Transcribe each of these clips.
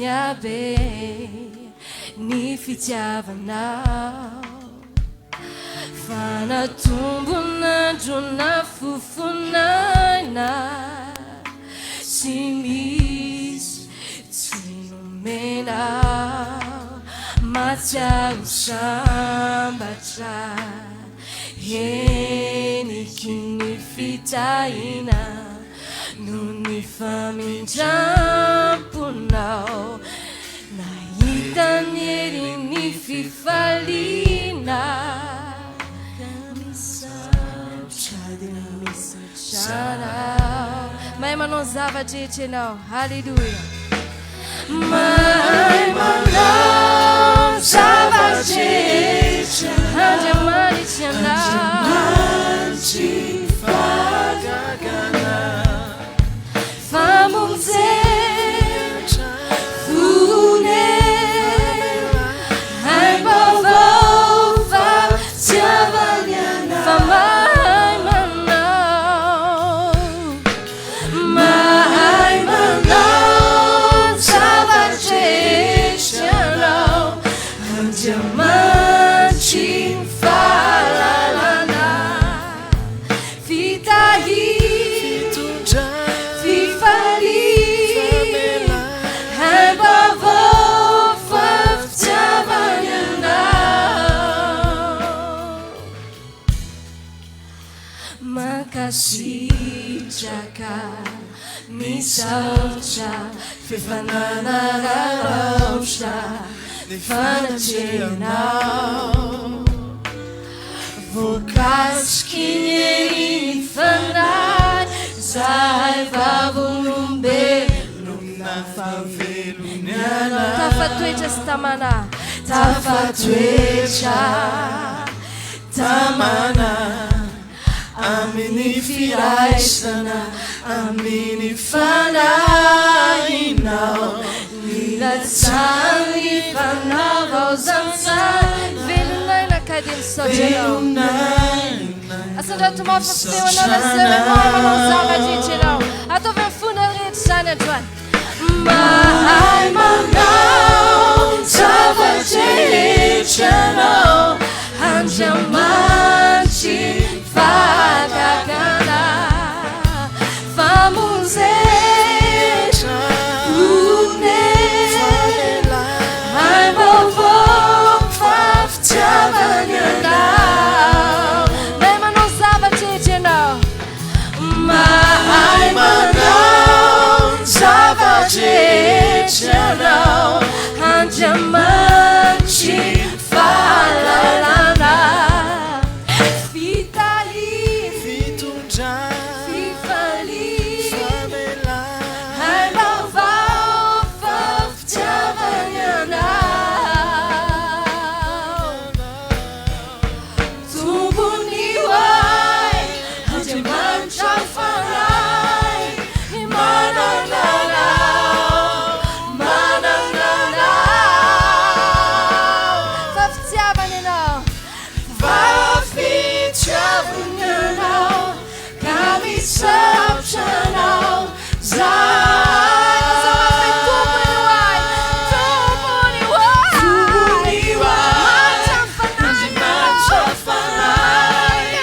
ny habe ny fitiavanao Fa na tombon'andro na fofon'aina Tsy misy tsy nomenao Mahatsiaro sambatra Heniky ny fitahiana Noho ny famindram-ponao Nahita ny herin'ny fifaliana Ka misaotra dia misaotra Anao Mahay manao ny zava-drehetra Ianao Haleloia Mahay manao ny zava-drehetra Andriamanitra Ianao Andriamanitry ny fahagagana Famonjena Fonena Aim-baovao Fitiavany anao Fa mahay manao Mahay manao zava-drehetra Ianao Andriamanitry ny fahalalana Fitahiana Fifaliana Aim-baovao fa fitiavany anao Mankasitraka, misaotra f'efa nanararaotra ny fanatrehanao. Voakasiky ny herin'ny Fanahy zahay vavolombelona fa velona ianao. Tafatoetra sy tamana, tafatoetra. Tamana amin'ny firaisana amin'ny Fanahinao. Nilatsahan'ny fanavaozan-tsaina. Velon'aina ka dia misaotra Anao. Velon'aina Asandrato mafy ny misaotra feonao lazao hoe mahay manao Anao. zava-drehetra Ianao. Ataovy amin'ny fonao rehetra izany androany. Mahay manao zava-drehetra Ianao, Andriamanitry ny fahagagana, famonjena, onena, aim-baovao, fa fitiavana Ianao. Mahay manao zava-drehetra Ianao. Mahay manao ny zava-drehetra Ianao, Andriamanitry ny fahalalana. Fitahiana, Fitondrana, fifaliana, famelana. aim-baovao fa fitiavana Ianao. Tompony ho ahy, Andriamanitra Fanahy, manana Anao, manana Anao. Fa fitiavana Ianao, fa fitiavana Ianao, ka misaotra Anao zahay. Lazao mafy, Tompony ho ahy, Tompony ho ahy, Manitra Fanahy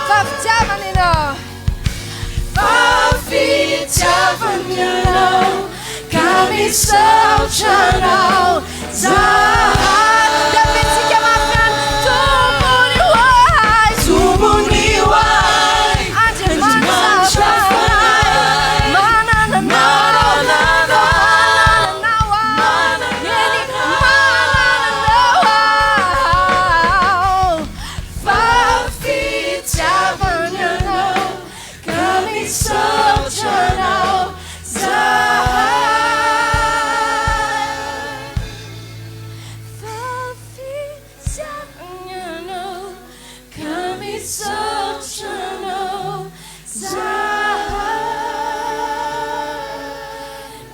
Fa fitiavana ianao. Fa fitiavana ianao ka misaotra anao zahay. Dia betsika mafy any. Tompony ho ahy. Tompony ho ahy. Andriamanitra Fanahy. Manana anao. Manana anao aho. Eny, manana anao aho. Fa fitiavana anao ka misaotra anao zahay. Fa fitiavana anao ka misaotra anao zahay.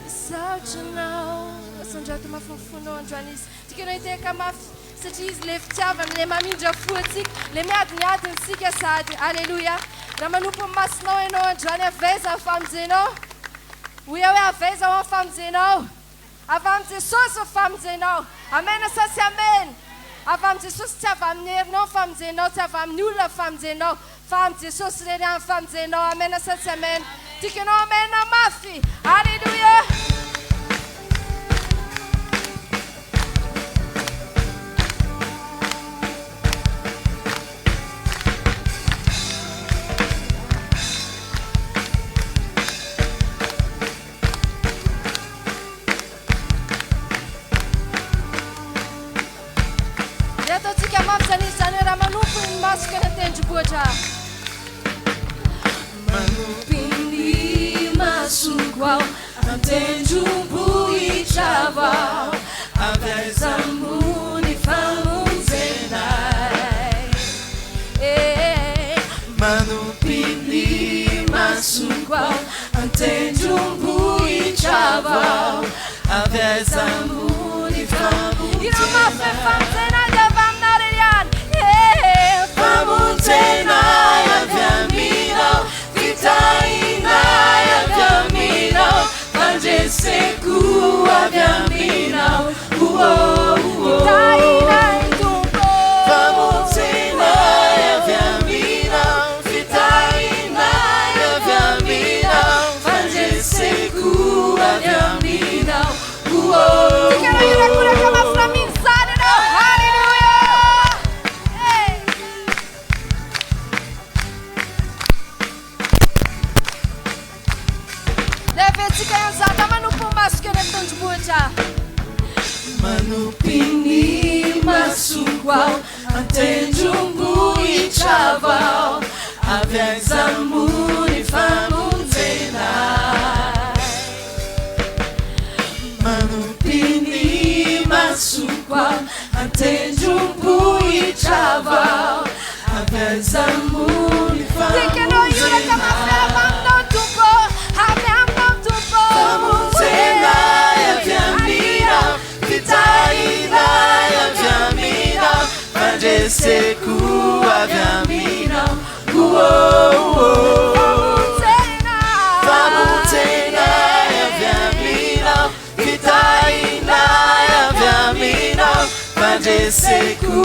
Misaotra anao. Asandrato mafy ny fonao androany izy. Tiako ianao hitehaka mafy satria izy le fitiavana, le mamindra fo antsika, le miady ny adintsika sady. Aleloia. Raha manompo ny masonao ianao androany, avy aiza ny famonjenao? Hoy aho hoe avy aiza hoa ny famonjenao? Avy amin'i Jesosy ny famonjenao. Amena sa tsy amena? Avy amin'i Jesosy, tsy avy amin'ny herinao ny famonjenao, tsy avy amin'ny olona ny famonjenao, fa amin'i Jesosy irery ihany ny famonjenao. Amena sa tsy amena? Tiako ianao amena mafy. Aleloia! Dia ataontsika mafy izany izy izany hoe raha manompo ny masoko eny an-tendrombohitra. Manompo ny masoko ao an-tendrombohitra vao avy aiza moa ny famonjenay. Eh. Manompo ny masoko ao An-tendrombohitra vao avy aiza moa ny Hira mafy famonjena hoe famonjena dia avy aminao irery ihany eh. Famonjena avy aminao, fitahiana avy aminao, fandreseko avy aminao, oh oh oh. Fitahiana ny Tompo. Famonjena avy aminao, fitahiana avy aminao, fandreseko avy aminao, oh oh Tiako ianao hiorakoraka mafy raha mino izany ianao. Haleloia! Hey! Lehibentsika ihany izany raha manompo ny masoko eny an-tendrombohitra. Manopy ny masoko ao an-tendrombohitra vao avy aiza moa ny famonjena Manopy ny masoko ao an-tendrombohitra vao avy aiza moa ny Tiako ianao hioraka mafy famonjena avy aminao Tompo, avy aminao Tompo. Famonjena avy aminao, fitahiana avy aminao, fandreseko avy aminao. Oh, oh, oh. Famonjena. Famonjena avy aminao, fitahiana avy aminao, fandreseko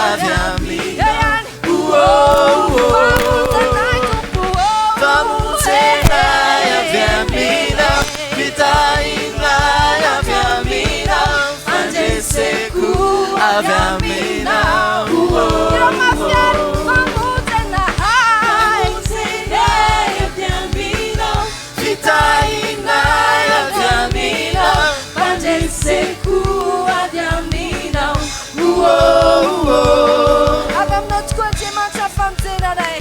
avy Eo aminao. ihany. Oh, oh, oh. Famonjena Tompo. Famonjena avy aminao, fitahiana avy aminao, fandreseko avy aminao. Oh, oh, Hira mafy ary. oh. Famonjena. Famonjena avy aminao, fitahiana avy aminao, fandreseko avy aminao. Oh, oh, oh. Avy aminao tokoa Andriamanitra famonjena anay.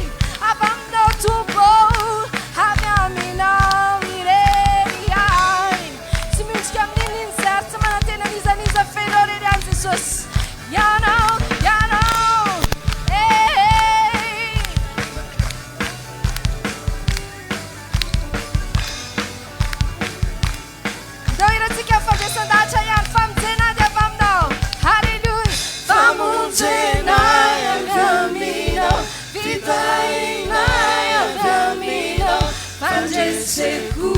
Avy aminao Tompo, avy aminao irery ihany. Tsy miondrika amin'inona izay ary tsy manantena n'iza n'iza fa Ianao irery ihany Jesosy. Ianao, Ianao. Hey. Ndao hirantsika ny fandresan-dahatra ihany. Famonjena dia avy aminao. Haleloia. Famonjena avy aminao, fitahiana avy aminao, fandreseko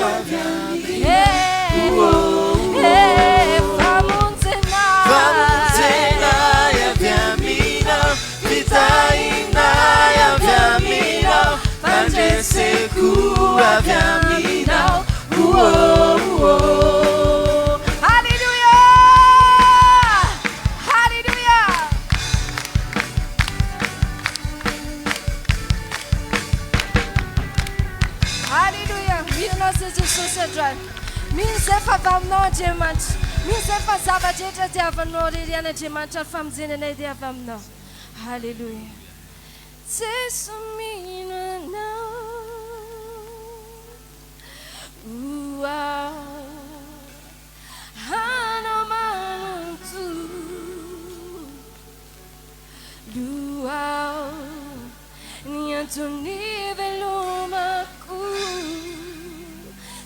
avy aminao. Hey, hey, famonjena. Famonjena avy aminao, fitahiana avy aminao, fandreseko avy aminao. Oh, oh, oh. Haleloia! Haleloia! Haleloia! Mino anao izay Jesosy androany. Mino izay fa avy aminao Andriamanitra. Mino izay fa ny zava-drehetra dia avy aminao irery ihany Andriamanitra ary famonjena anay dia avy aminao. Haleloia! Jeso mino anao. Oa. Anao manontolo. Ao ny antony velomako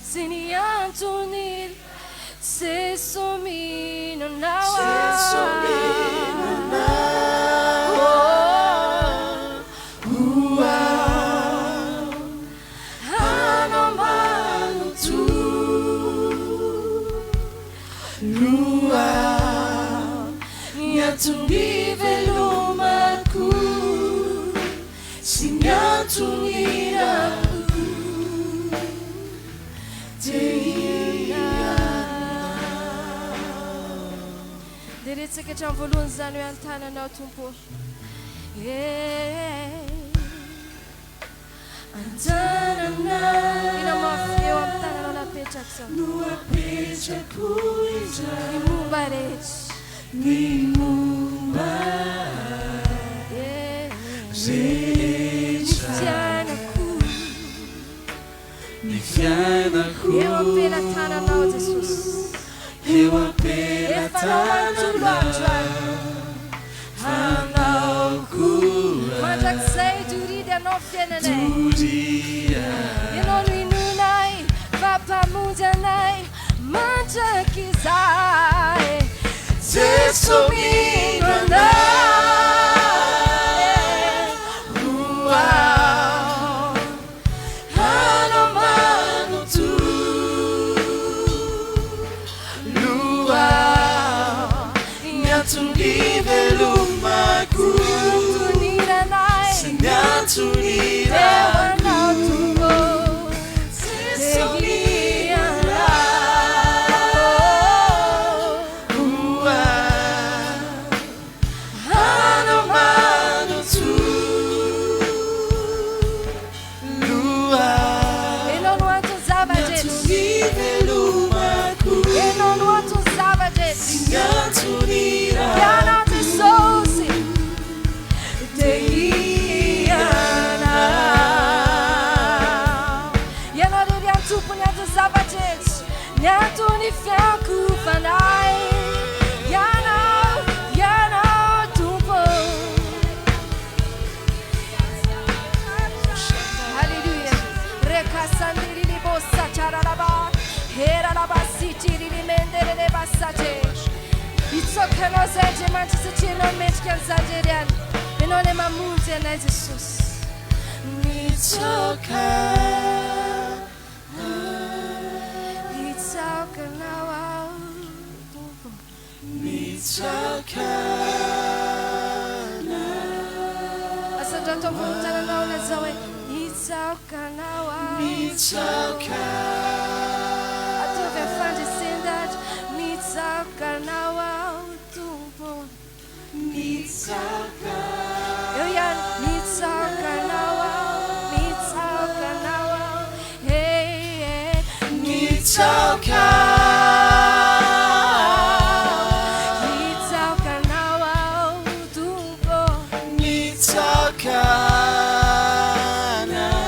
sy ny antony Jeso mino anao. Jeso mino anao. Oa. Verentsika hatramin'ny voalohany izany hoe an-tananao Tompo ô. Eh. An-tananao. Ina mafy eo amin'ny tananao napetrako izao. No apetrako izao. Ny momba rehetra. Ny momba Eh. rehetra. Ny fiainako. Ny fiainako. Eo am-pelatananao Jesosy. Eo Efa anao manontolo androany. Anao koa. Mandrakizay doria dia anao fiainanay. Doria. Ianao no inoanay fa mpamonjy anay mandrakizay. Jeso mino anao. Ho anao manontolo. Ny antony ivelomako. Antony iranay. Sy ny antony Eo irako. anao Tompo. Jeso mino anao. Ho anao manontolo. Ianao no antony zava-drehetra. Ny antony ivelomako. Ianao no antony zava-drehetra. Sy ny antony irako. Ianao Jesosy. Dia ianao. Ianao irery ihany Tompo ny antony zava-drehetra. Ny antony fiankofanay. Ianao, Ianao Tompo. Hallelujah. Rekasandirilibosataralaba. Heralabasitirilimendelebasaje. Hitsaoka anao izay Andriamanitra satria ianao no mendrika an'izany irery ihany. Ianao ilay mamonjy anay Jesosy. Mitsaoka. Hitsaoka anao aho Tompo. Mitsaoka anao. Asandrato ambony tananao lazao hoe hitsaoka anao aho. Mitsaoka. Ataovy afandresendatra. Mitsaoka anao aho Tompo. Mitsaoka. Eo ihany mitsaoka anao aho, mitsaoka anao aho. Hey, hey. Mitsaoka. Mitsaoka anao aho Tompo. Mitsaoka anao.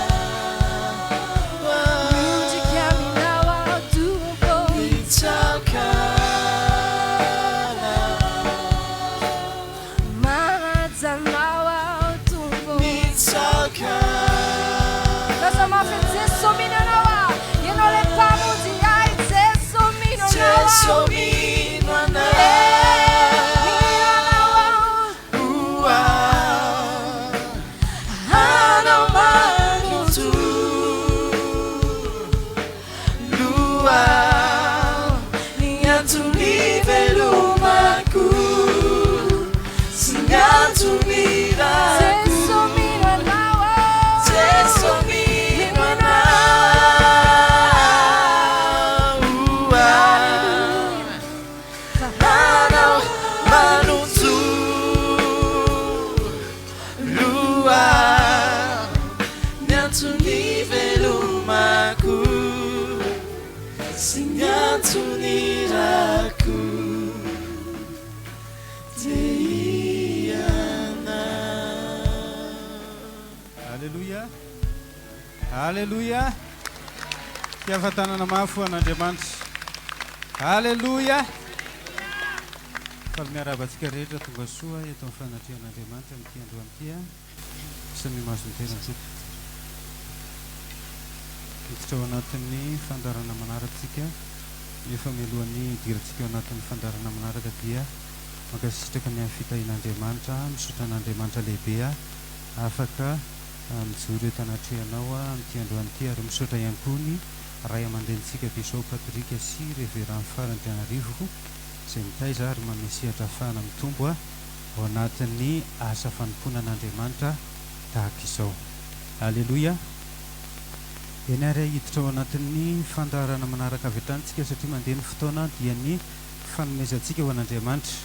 Miondrika aminao aho Tompo. Mitsaoka anao. Manaja anao aho Tompo. Mitsaoka. Lazao mafy Jeso mino anao aho. Ianao ilay mpamonjy ahy Jeso mino anao aho. Jeso mino anao. Mino anao aho. Ho anao manontolo. Ny antony ivelomako. Sy ny antony irako. Jeso mino anao aho. Jeso mino anao. Anao manontolo. Ny antony ivelomako. Sy ny antony irako. Dia ianao. Aleloia. Aleloia. Fiafatanana mafy ho an'Andriamanitra. Aleloia. Faly miarahaba antsika rehetra tonga soa eto amin'ny fanatrehan'Andriamanitra amin'ity androany ity. Samy mahazo ny toerany tompoko. Hiditra ao anatin'ny fandaharana manaraka isika, nefa mialohan'ny hidirantsika ao anatin'ny fandaharana manaraka dia mankasitraka ny amin'ny fitahian'Andriamanitra, misaotra an'Andriamanitra lehibe afaka mijoro eto anatrehanao amin'ity androany ity ary misaotra ihany koa ny ray aman-drenintsika Bishop Patrick sy Révérend Fara Andrianarivo izay mitaiza ary manome sehatra ahafahana mitombo ao anatin'ny asa fanompoana an'Andriamanitra tahaka izao. Aleloia! Eny ary hiditra ao anatin'ny fandaharana manaraka avy hatrany tsika satria mandeha ny fotoana dia ny fanomezantsika ho an'Andriamanitra.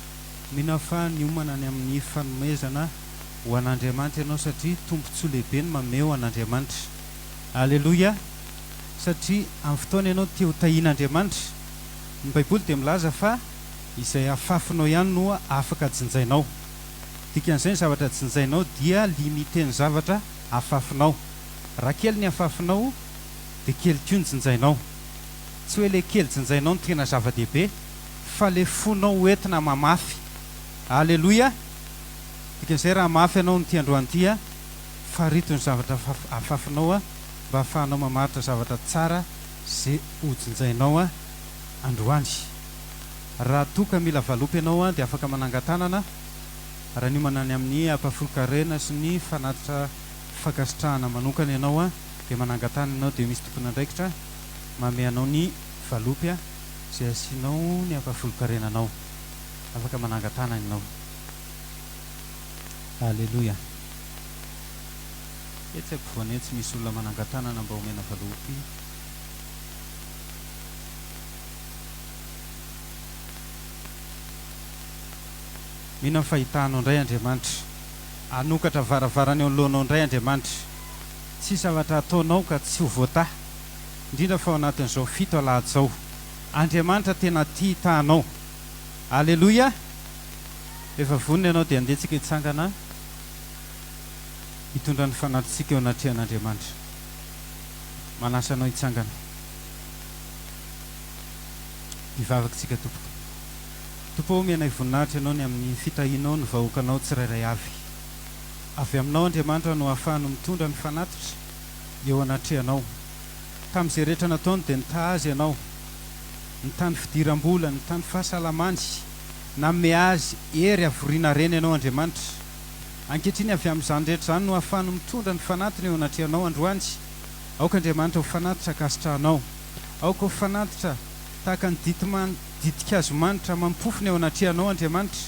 Mino aho fa niomana ny amin'ny fanomezana ho an'Andriamanitra ianao satria tombontsoa lehibe ny manome ho an'Andriamanitra. Aleloia! Satria amin'ny fotoana ianao te ho tahian'Andriamanitra. Ny Baiboly dia milaza fa izay afafinao ihany no afaka jinjainao. Dikan'izay ny zavatra jinjainao dia limite ny zavatra afafinao. Raha kely ny afafinao dia kely koa ny jinjainao. Tsy hoe le kely jinjainao no tena zava-dehibe fa le fonao ho entina mamafy. Aleloia! Dikan'izay raha mafy ianao amin'ity androany ity a, farito ny zavatra afafinao a, mba ahafahanao mamaritra zavatra tsara ze ho jinjainao a androany. Raha toa ka mila valopy ianao a dia afaka manangan-tanana raha niomana ny amin'ny ampahafolon-karena sy ny fanatitra fankasitrahana manokana ianao a dia manangan-tanana ianao dia misy tompon'andraikitra manome anao ny valopy a izay asianao ny ampahafolon-karenanao. Afaka manangan-tanana ianao. Aleloia. Etsy ampovoany etsy misy olona manangan-tanana mba homena valopy. Mino aho fa hitaha anao indray Andriamanitra. Hanokatra varavarana eo anoloanao indray Andriamanitra. Tsy hisy zavatra hataonao ka tsy ho voatahy. Indrindra fa ao anatin'izao fito alahady izao. Andriamanitra tena tia hitaha anao. Aleloia! Rehefa vonona ianao dia andeha tsika hitsangana hitondra ny fanatitsika eo anatrehan'Andriamanitra. Manasa anao hitsangana. Hivavaka isika tompoko. Tompo ô, omenay voninahitra Ianao ny amin'ny fitahianao ny vahoakanao tsirairay avy. Avy Aminao Andriamanitra no ahafahany mitondra ny fanatitra eo anatrehanao. Tamin'izay rehetra nataony dia nitaha azy Ianao. Nitaha ny fidiram-bolany, nitaha ny fahasalamany. Nanome azy hery havoriana harena Ianao Andriamanitra. Ankehitriny avy amin'izany rehetra izany no ahafahany mitondra ny fanatiny eo anatrehanao androany. Aoka Andriamanitra ho fanatitra ankasitrahanao. Aoka ho fanatitra tahaka ny dity ditin-kazo manitra amam-pofona eo anatrehanao Andriamanitra.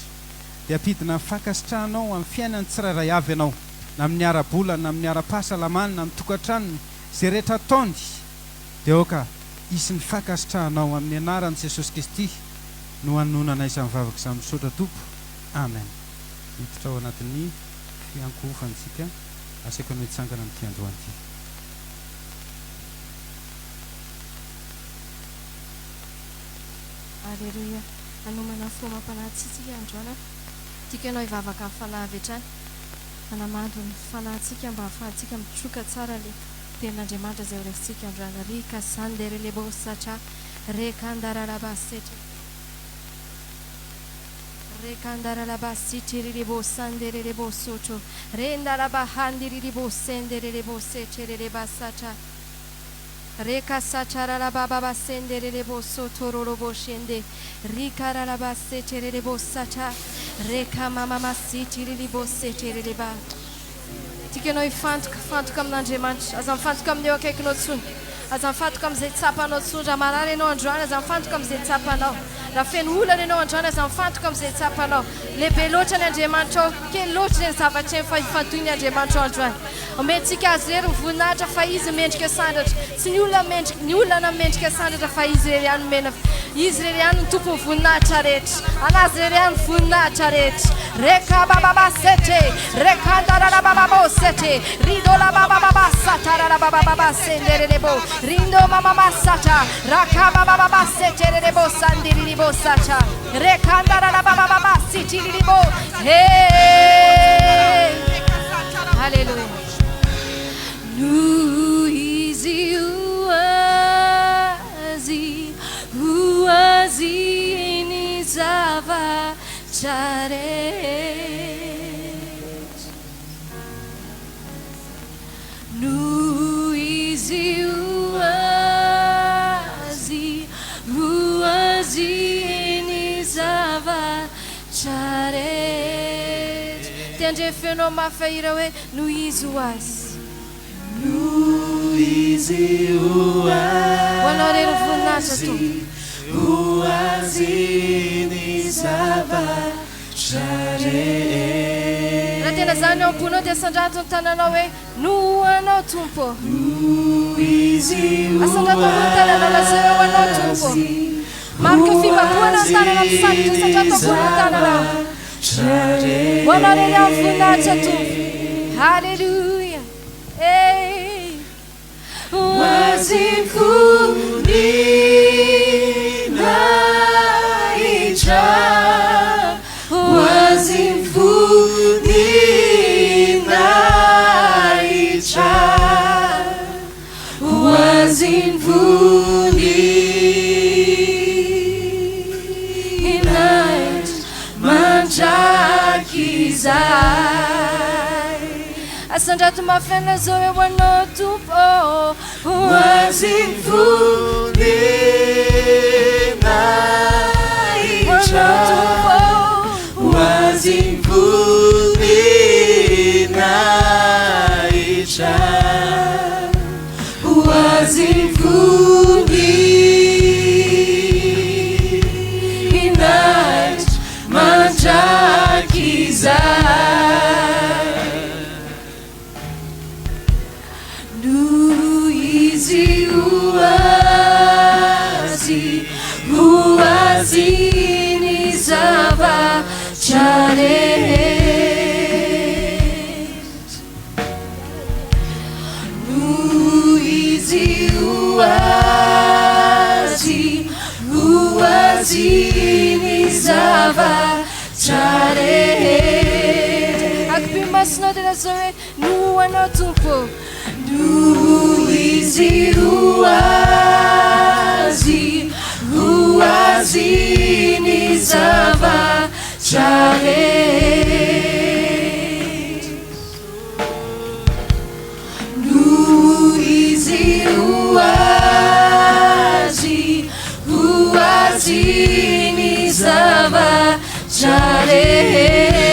Dia hampidina ny fankasitrahanao amin'ny fiainan'ny tsirairay avy Ianao, na amin'ny ara-bola, na amin'ny ara-pahasalamana, na amin'ny tokantranony, izay rehetra ataony. Dia aoka hisy ny fankasitrahanao amin'ny anaran'i Jesosy Kristy no hanononana izany vavaka izany. Misaotra Tompo. Amen. Hiditra ao anatin'ny fiankohofana isika. Asaiko anao hitsangana amin'ity androany ity. Aleloia. Hanomana fo amam-panahy tsitsika androany aho. Tiako ianao hivavaka amin'ny fanahy avy hatrany. Hanamando ny fanahintsika mba hahafahantsika mitroka tsara ilay Tenin'Andriamanitra izay horaisintsika androany. Rika sanderelebo satra rekandararaba setre. Rekandararaba sitriribo sanderelebo sotro. Rendaraba handiriribo senderelebo setrereleba satra. Reka satrararababa sendererebo sotororobo shende rikararaba setererebo satra reka mamama sitiriribo seterereba. Tiako ianao hifantoka, hifantoka amin'Andriamanitra. Aza mifantoka amin'ny eo akaikinao intsony. Aza mifantoka amin'izay tsapanao intsony. Raha marary ianao androany, aza mifantoka amin'izay tsapanao. Raha feno olana ianao androany, aza mifantoka amin'izay tsapanao. Lehibe loatra ny Andriamanitrao, kely loatra ireny zavatra ireny fa ifantohy ny Andriamanitrao androany. Omentsika Azy irery ny voninahitra fa Izy mendrika sandratra. Tsy ny olona mendrika, ny olona no mendrika sandratra fa Izy irery ihany nomena, Izy irery ihany no Tompon'ny voninahitra rehetra. An'Azy irery ihany ny voninahitra rehetra. Rekabababasete, rekandararabababosete, ridolababababasatarabababasendererebo, rindomamamasata, rakababababasetererebosandiriribosata, rekandararabababasitiribo. Hey! Haleloia. Noho izy ho azy, ho azy ny zavatra rehetra. Noho izy ho azy, ho azy ny zavatra rehetra. Te handre feonao mafy va hira hoe Noho izy ho azy. Noho izy ho Ho anao irery ny voninahitra azy, Tompo. ho azy ny zavatra rehetra. Raha tena izany ao am-ponao dia sandrato ny tananao hoe Noho Anao Tompo ô. Noho izy ho Asandrato ambony tananao lazao hoe ho Anao Tompo ô. azy, Marika ho fibabohana ny azy tanana ny misandotra asandrato ambony ny tananao. zavatra. Ho anao irery ihany voninahitra Tompo. Haleloia. Hey. Ho azy voninahitra. Ho azy voninahitra. Ho azy voninahitra mandrakizay. Asandrato mafy anao zao eo anao Tompo ô. Ho azy voninahitra. Ho azy voninahitra. Ho azy voninahitra mandrakizay. Noho izy ho azy, ho azy ny zavatra rehetra. Noho izy ho azy, ho azy ny zavatra rehetra. Akipio masonao dia lazao hoe noho anao Tompo. Noho izy ho azy, ho azy ny zavatra rehetra. Noho izy ho azy, ho azy ny zavatra rehetra.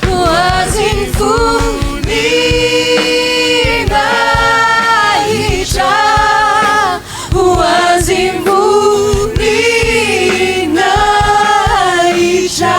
Ho azy ny voninahitra, ho azy ny voninahitra,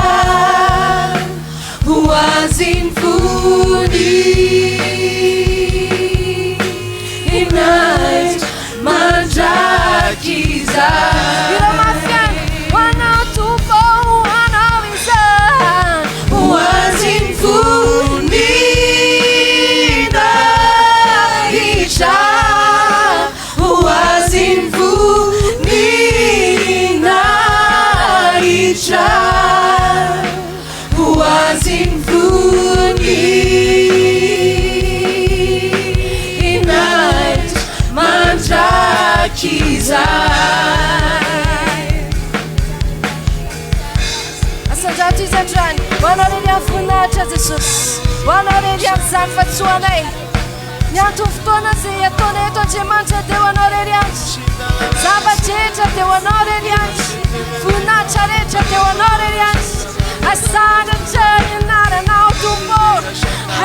ho azy ny voninahitra mandrakizay. Ireo mafy any, ho anao Tompo, ho anao izany. Ho azy ny voninahitra, ho azy ny voninahitra, ho azy ny voninahitra mandrakizay. Asandrato izy androany. Ho anao irery ihany voninahitra Jesosy. Ho anao irery ihany izany fa tsy ho anay. Ny anton'ny fotoana izay ataonay eto Andriamanitra dia ho anao irery ihany. Zava-drehetra dia ho anao irery ihany. Voninahitra rehetra dia ho anao irery ihany. Asandratra ny anaranao Tompo.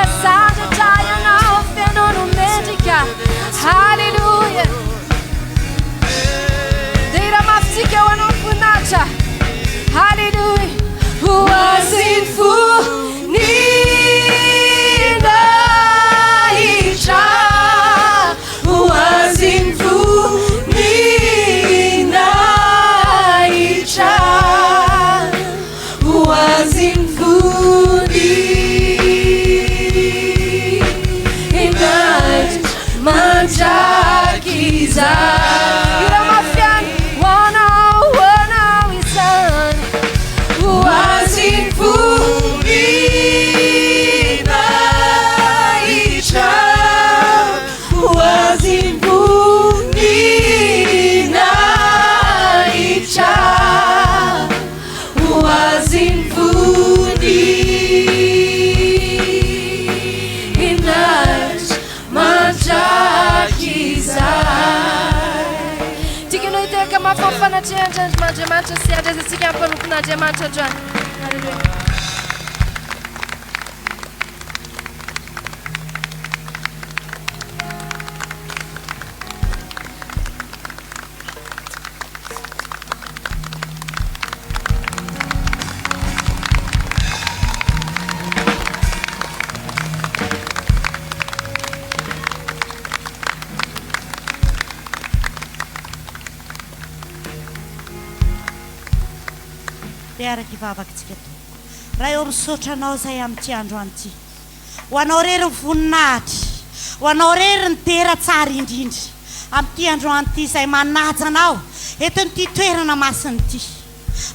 Asandratra ianao feno no mendrika. Haleloia. Dia hira mafy tsika ho anao voninahitra. Haleloia. Ho azy ny voninahitra. Ho azy ny voninahitra. Ho azy ny voninahitra mandrakizay. Hira mafy any. Ho anao, ho anao izany. Ho azy ny voninahitra. Ho azy ny voninahitra. Ho azy ny voninahitra mandrakizay. Tiako ianao hiteraka mafy amin'ny fanatrehan'Andriamanitra sy handraisantsika ny mpanompon'Andriamanitra androany. Haleloia. Ndeha araka hivavaka tsika tompoko. Ray ô misaotra anao zahay amin'ity androany ity. Ho anao rery ny voninahitra, ho anao rery ny dera tsara indrindra amin'ity androany ity izay manaja anao eto amin'ity toerana masina ity.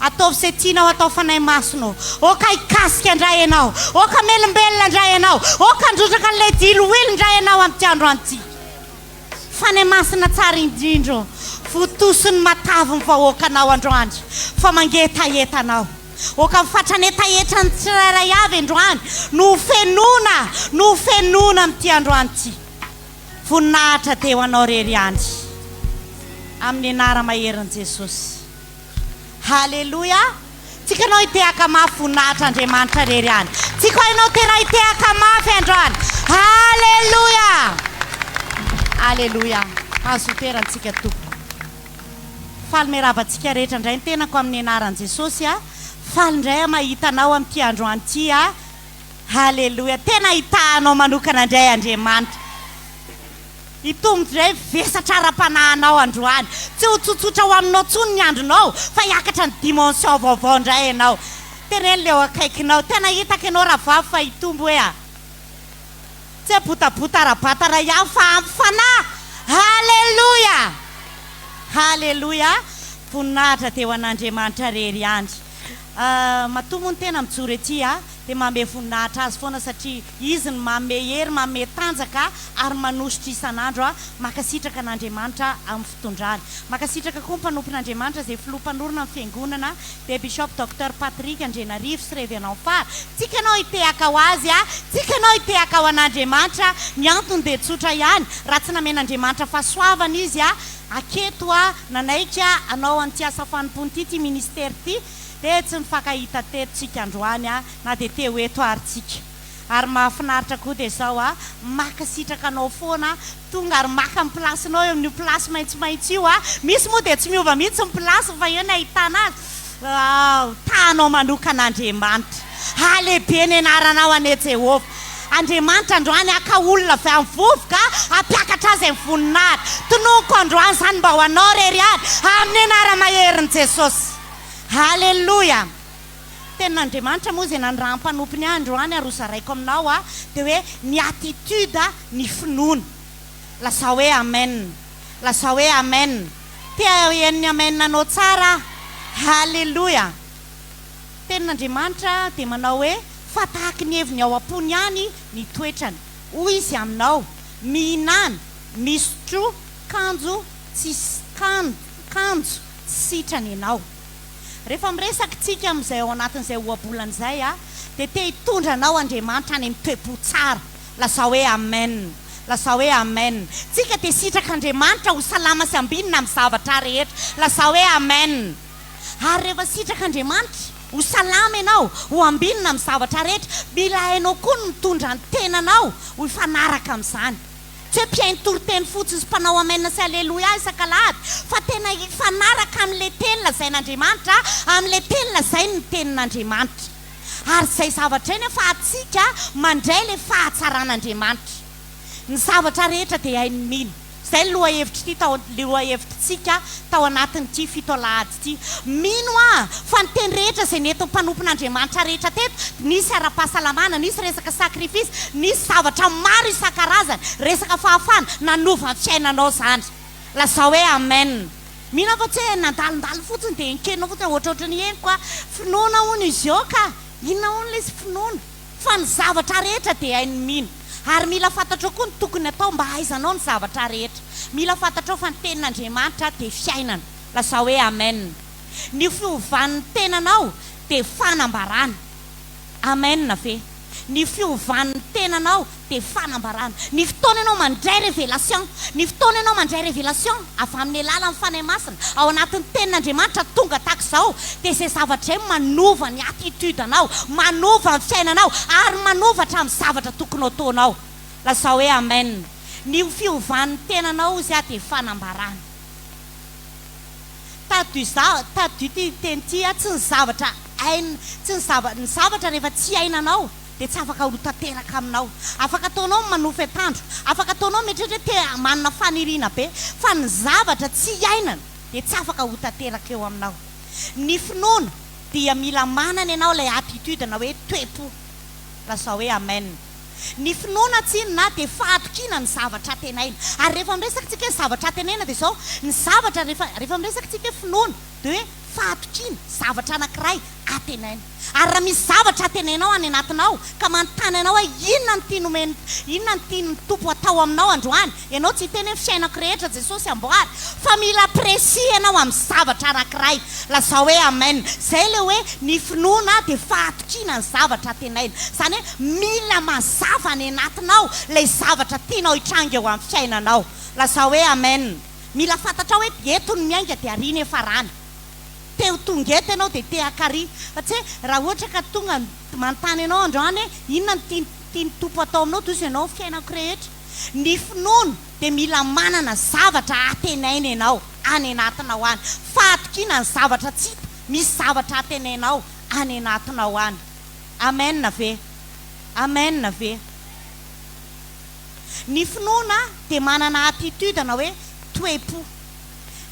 Ataovy izay tianao atao Fanahy Masina ô. Oka hikasika indray ianao, oka hamelombelona indray ianao, oka handrotraka an'ilay diloilo indray ianao amin'ity androany ity. Fanahy Masina tsara indrindra ô, votoso ny matavy ny vahoakanao androany fa mangetaheta anao. Oka ny fatran'hetahetra ny tsirairay avy androany no ho fenoina, no ho fenoina amin'ity androany ity. Voninahitra dia ho anao rery ihany. Amin'ny anara-maherin'i Jesosy. Haleloia! Tiako ianao hitehaka mafy voninahitra Andriamanitra rery ihany. Tiako ianao tena hitehaka mafy androany. Haleloia! Haleloia! Mahazoa toerantsika tompoko. Faly miarahaba antsika rehetra indray ny tenako amin'ny anaran'i Jesosy a. Faly indray aho mahita anao amin'ity androany ity a. Haleloia! Tena hitaha anao manokana indray Andriamanitra. Hitombo indray ny vesatra ara-panahinao androany. Tsy ho tsotsotra ho aminao intsony ny andronao fa hiakatra ny dimension vaovao indray ianao. Teneno ilay eo akaikinao, tena hitako ianao rahavavy fa hitombo hoe a. Tsy hoe botabota ara-batana ihany fa ampy fanahy! Haleloia! Haleloia! Voninahitra dia ho an'Andriamanitra irery ihany. Matoa moa ny tena mijoro ety a, dia manome voninahitra Azy foana satria Izy no manome hery, manome tanjaka ary manositra isan'andro a. Mankasitraka an'Andriamanitra amin'ny fitondrany. Mankasitraka koa ny mpanompon'Andriamanitra izay filoha mpanorina ny fiangonana dia Bishop Docteur Patrick Andrianarivo sy Révérend Fara. Tsika ianao hitehaka ho azy a, tsika ianao hitehaka ho an'Andriamanitra, ny antony dia tsotra ihany, raha tsy namen'Andriamanitra fahasoavana izy a, aketo a, nanaiky a, hanao an'ity asa fanompoana ity, ity ministera ity, dia tsy nifankahita teto tsika androany a, na dia te ho eto ary tsika. Ary mahafinaritra koa dia izao a, makasitraka anao foana, tonga ary maka ny place-nao eo amin'io place maitsomaitso io a, misy moa dia tsy miova mihitsy ny place-ny fa eo ny ahitana azy, Waouh, tahanao manokana Andriamanitra, halehibe ny anaranao anie Jehovah. Andriamanitra androany haka olona avy amin'ny vovoka hampiakatra azy amin'ny voninahitra. Tononiko androany izany mba ho anao irery ihany, amin'ny anara-maherin'i Jesosy. Haleloia. Tenin'Andriamanitra moa izay nanirahan'ny mpanompony ahy androany ary hozaraiko aminao aho dia hoe ny attitude ny finoana. Lazao hoe amen. Lazao hoe amen. Te haheno ny amen anao tsara aho. Haleloia. Tenin'Andriamanitra dia manao hoe fa tahaky ny heviny ao am-pony ihany ny toetrany. Hoy izy aminao, mihinàna, misotroa, kanjo tsy kanjo tsy sitrana ianao. Rehefa miresaka isika amin'izay ao anatin'izay ohabolana izay dia te hitondra anao Andriamanitra any amin'ny toe-po tsara. Lazao hoe Amen. Lazao hoe Amen. Tsika dia sitrak'Andriamanitra ho salama sy ambinina amin'ny zavatra rehetra. Lazao hoe Amen. Ary rehefa sitrak'Andriamanitra ho salama ianao, ho ambinina amin'ny zavatra rehetra, mila hainao koa ny mitondra ny tenanao ho hifanaraka amin'izany. Tsy hoe mpihaino toriteny fotsiny sy mpanao amen sy aleloia isak'alahady, fa tena hifanaraka amin'ilay teny lazain'Andriamanitra, amin'ilay teny lazainy ny tenin'Andriamanitra. Ary izay zavatra izay nefa antsika mandray ilay fahatsaran'Andriamanitra. Ny zavatra rehetra dia hain'ny mino. Izay ny lohahevitr'ity tao lohahevitr'tsika tao anatin'ity fito alahady ity. Mino aho fa ny teny rehetra izay nentin'ny mpanompon'Andriamanitra rehetra teto, nisy ara-pahasalamana, nisy resaka sacrifice, nisy zavatra maro isan-karazany, resaka fahafahana, nanova ny fiainanao izany. Lazao hoe Amen. Mino aho fa tsy hoe nandalondalo fotsiny dia enkenao fotsiny ohatrohatry ny henoko aho. Finoana hono izy io ka. Inona hono ilay izy finoana? Fa ny zavatra rehetra dia hain'ny mino. Ary mila fantatrao koa ny tokony atao mba hahaizanao ny zavatra rehetra. Mila fantatrao fa ny tenin'Andriamanitra dia fiainana. Lazao hoe Amen. Ny fiovan'ny tenanao dia fanambarana. Amen ve? Ny fiovan'ny tenanao dia fanambarana. Ny fotoana ianao mandray révélation, ny fotoana ianao mandray révélation avy amin'ny alalan'ny Fanahy Masina, ao anatin'ny Tenin'Andriamanitra tonga tahaka izao, dia izay zavatra izay manova ny attitude anao, manova ny fiainanao, ary manova hatramin'ny zavatra tokony ho ataonao. Lazao hoe Amen. Ny fiovan'ny tenanao hozy aho dia fanambarana. Tadidio za, tadidio ity teny ity a, tsy ny zavatra hain, tsy ny zava, ny zavatra rehefa tsy iainanao dia tsy afaka ho tanteraka aminao. Afaka ataonao ny manofy antandro, afaka ataonao mieritreritra hoe te manana faniriana be, fa ny zavatra tsy iainana dia tsy afaka ho tanteraka eo aminao. Ny finoana. dia mila manana ianao ilay attitude na hoe toe-po. Lazao hoe Amen. Ny finoana tsinona dia fahatokiana ny zavatra antenaina. Ary rehefa miresaka tsika hoe zavatra antenaina dia izao, ny zavatra rehefa rehefa miresaka tsika hoe finoana dia hoe fahatokiana zavatra anankiray antenaina. Ary raha misy zavatra antenainao any anatinao ka manontany anao hoe inona no tiany omen'ny inona no tian'ny Tompo atao aminao androany, ianao tsy hiteny hoe fiainako rehetra Jesosy amboary fa mila précis ianao amin'ny zavatra anankiray. Lazao hoe Amen. Izay ilay hoe ny finoana dia fahatokiana ny zavatra antenaina. Izany hoe mila mazava any anatinao ilay zavatra tianao hitranga eo amin'ny fiainanao. Lazao hoe Amen. Mila fantatrao hoe eto no miainga dia ary ny hiafarana. Te ho tonga eto ianao dia te hakary. Fa tsy hoe raha ohatra ka tonga manontany anao androany hoe inona no tian'ny tian'ny Tompo atao aminao dia hozy ianao ny fiainako rehetra. Ny finoana dia mila manana zavatra antenaina ianao any anatinao any. Fahatokiana ny zavatra tsy hita, misy zavatra antenainao any anatinao any. Amen ve? Amen ve? Ny finoana dia manana attitude na hoe toe-po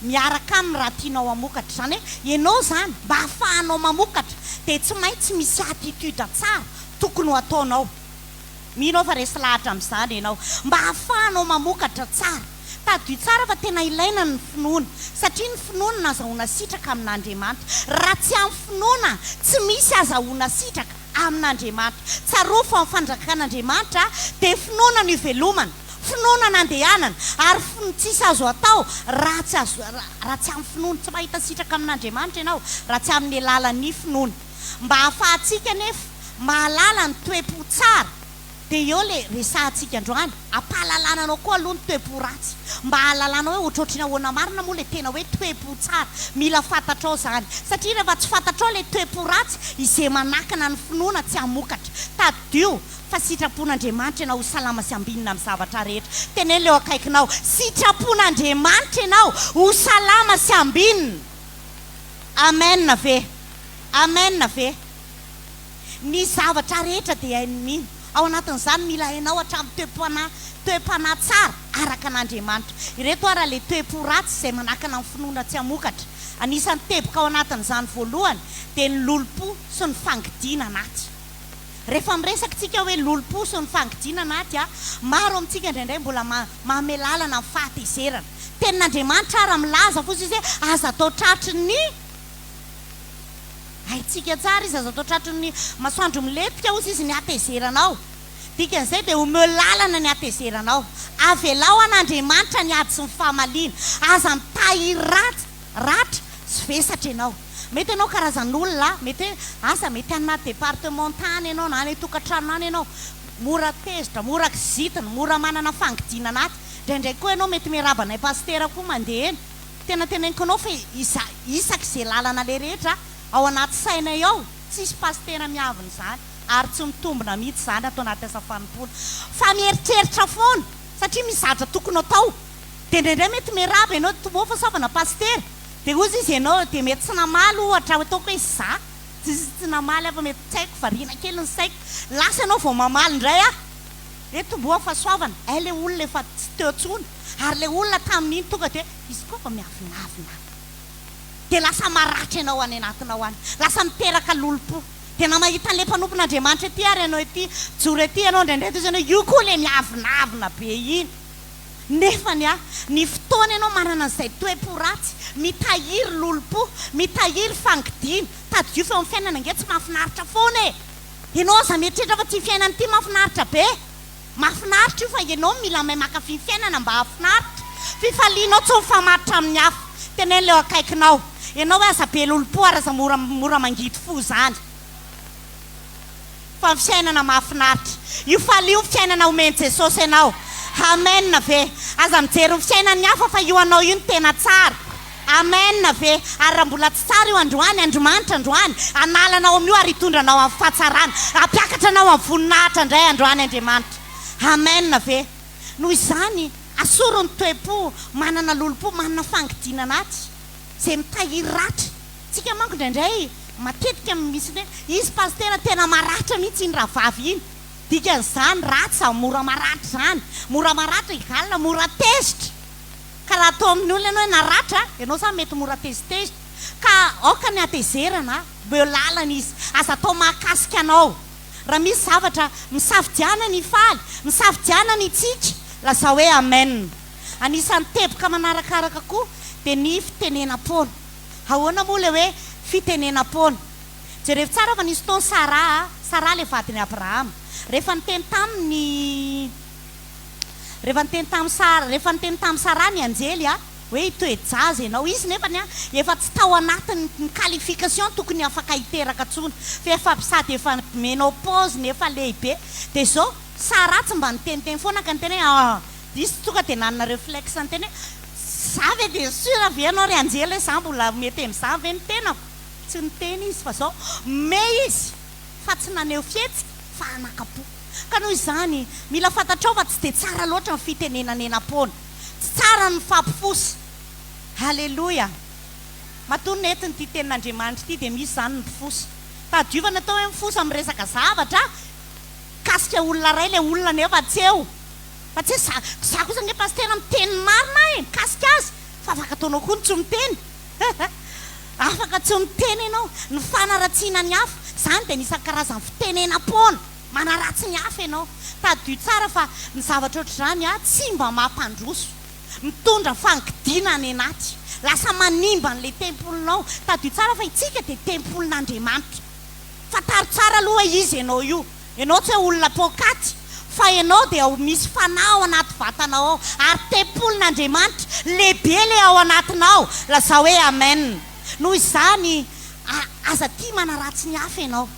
miaraka aminy raha tianao hamokatra. Izany hoe ianao izany mba hahafahanao mamokatra dia tsy maintsy misy attitude tsara tokony ho ataonao. Mino aho fa resy lahatra amin'izany ianao. Mba hahafahanao mamokatra tsara. Tadidio tsara fa tena ilaina ny finoana. Satria ny finoana no azahoana sitraka amin'Andriamanitra. Raha tsy amin'ny finoana, tsy misy azahoana sitraka amin'Andriamanitra. Tsarovy fa ny fanjakan'Andriamanitra dia finoana no ivelomana, finoana no andehanana, ary fino tsisy azo atao raha tsy azo raha tsy amin'ny finoana. Tsy mahita sitraka amin'Andriamanitra ianao raha tsy amin'ny alalan'ny finoana. Mba hahafahantsika anefa mahalala ny toe-po tsara dia eo le resahantsika androany, ampahalalana anao koa aloha ny toe-po ratsy mba hahalalanao hoe ohatrohatry ny ahoana marina moa le tena hoe toe-po tsara, mila fantatrao zany satria rehefa tsy fantatrao le toe-po ratsy izay manakana ny finoana tsy hamokatra, tadidio fa sitrapon'Andriamanitra ianao ho salama sy ambinina amin'ny zavatra rehetra, teneno le eo akaikinao, sitrapon'Andriamanitra ianao ho salama sy ambinina, Amen ve? Amen ve? Ny zavatra rehetra dia hain'ny mino. Ao anatin'izany mila hainao hatramin'ny toe-panahy, toe-panahy tsara araka an'Andriamanitra. Ireto ara ilay toe-po ratsy izay manakana ny finoana tsy hamokatra. Anisan'ny teboka ao anatin'izany voalohany dia ny lolompo sy ny fangidiana anaty. Rehefa miresaka isika hoe lolompo sy ny fangidiana anaty, maro amintsika indraindray mbola manome lalana ny fahatezerana. Tenin'Andriamanitra ara milaza fotsiny izy hoe aza atao tratry ny. Haintsika tsara izy, aza atao tratry ny masoandro milentika hozy izy ny hatezeranao. Dikan'izay dia omeo lalana ny hatezeranao. Avelao an'Andriamanitra ny ady sy ny famaliana. Aza mitahiry ratsy, ratra sy vesatra ianao. Mety ianao karazan'olona, mety hoe asa mety any anaty département any ianao na any an-tokantrano any ianao, mora tezitra, mora kizitina, mora manana fangidiana anaty. Indraindray koa ianao mety miarahaba anay pasitera koa mandeha eny. Tena teneniko anao fa iza isaky ze lalana le rehetra ao anaty sainay ao tsisy pasitera miavona izany ary tsy mitombina mihitsy izany ato anaty asa fanompoana fa mieritreritra foana satria misy zavatra tokony atao de indraindray mety miarahaba ianao tompo ô fahasoavana pasitera de hozy izy ianao de mety tsy namaly ohatra ataoko hoe za tsisy tsy namaly aho fa mety tsy haiko variana kely ny saiko lasa ianao vao mamaly indray aho hoe tomboa fahasoavana hay le olona efa tsy teo tsony ary le olona tamin'iny tonga de Izy koa vao miavonavona dia lasa maratra ianao any anatinao any, lasa miteraka lolompo. Dia na mahita an'ilay mpanompon'Andriamanitra ety ary ianao ety, mijoro ety ianao indraindray dia ohatran'ny hoe io koa ilay miavonavona be iny. Nefany a, ny fotoana ianao manana an'izay toe-po ratsy, mitahiry lolompo, mitahiry fangidiana. Tadidio fa eo amin'ny fiainana ange tsy mahafinaritra foana e! Ianao aza mieritreritra fa ity fiainana ity mahafinaritra be. Mahafinaritra io fa ianao mila mahay mankafy ny fiainana mba hahafinaritra. Fifalianao tsy mifamatotra amin'ny hafa. Teneno ilay eo akaikinao. Ianao hoe aza be lolompo ary aza mora mora mangidy fo izany. Fa ny fiainana mahafinaritra. Io falio ny fiainana omen'i Jesosy anao. Amen ve? Aza mijery ny fiainan'ny hafa fa io anao io no tena tsara. Amen ve? Ary raha mbola tsy tsara io androany, Andrimanitra androany, hanala anao amin'io ary hitondra anao amin'ny fahatsarana, hampiakatra anao amin'ny voninahitra indray androany Andriamanitra. Amen ve? Noho izany, asoro ny toe-po manana lolompo, manana fangidiana anaty, izay mitahiry ratra. Tsika manko indraindray matetika misy hoe, izy pasitera tena maratra mihitsy iny rahavavy iny. Dikan'izany, ratsy izany mora maratra izany. Mora maratra egal mora tezitra. Ka raha atao amin'ny olona ianao hoe naratra, ianao izany mety mora tezitezitra. Ka aoka ny hatezerana, omeo lalana izy. Aza atao mahakasika anao. Raha misy zavatra, misafidiana ny hifaly, misafidiana ny hitsiky, lazao hoe Amen. Anisan'ny teboka manarakaraka koa dia ny fitenenam-poana. Ahoana moa ilay hoe fitenenam-poana? Jerevo tsara fa nisy fotoana Saraha, Saraha ilay vadin'i Abrahama, rehefa niteny taminy ny, rehefa niteny tamin'i Sara, rehefa niteny tamin'i Saraha ny anjely hoe hitoe-jaza ianao, izy nefany efa tsy tao anatin'ny qualification tokony afaka hiteraka intsony, fa efa sady efa ménopause no efa lehibe, dia izao Saraha tsy mba niteniteny foana ka niteny hoe ah, diso tonga dia nanana reflexe niteny hoe za ve dia sûr ve ianao ry anjely hoe za mbola mety amin'izany ve ny tenako? Tsy niteny izy fa zao me izy fa tsy naneho fihetsika fa anakapo. Ka noho izany mila fantatrao fa tsy dia tsara loatra ny fitenenanenam-poana. Tsy tsara ny mifampifosa. Haleloia. Matoa nentiny ity tenin'Andriamanitra ity dia misy izany ny mpifosa. Tadiovana atao hoe mifosa miresaka zavatra mikasika olona iray ilay olona nefa tsy eo. Fa tsy hoe za, za kosa ange pasitera miteny ny marina aho e, mikasika azy, fa afaka ataonao koa ny tsy miteny. Afaka tsy miteny ianao. Ny fanaratsiana ny hafa, izany dia anisan'ny karazan'ny fitenenam-poana. Manaratsy ny hafa ianao. Tadidio tsara fa ny zavatra ohatr'izany tsy mba mampandroso. Mitondra fangidiana any anaty. Lasa manimba an'ilay tempolinao. Tadidio tsara fa isika dia tempolin'Andriamanitra. Fantaro tsara aloha hoe iza ianao io. Ianao tsy hoe olona poakaty fa ianao dia misy fanahy ao anaty vatanao ao ary tempolin'Andriamanitra lehibe ilay ao anatinao, lazao hoe amen. Noho izany aza tia manaratsy ny hafa ianao.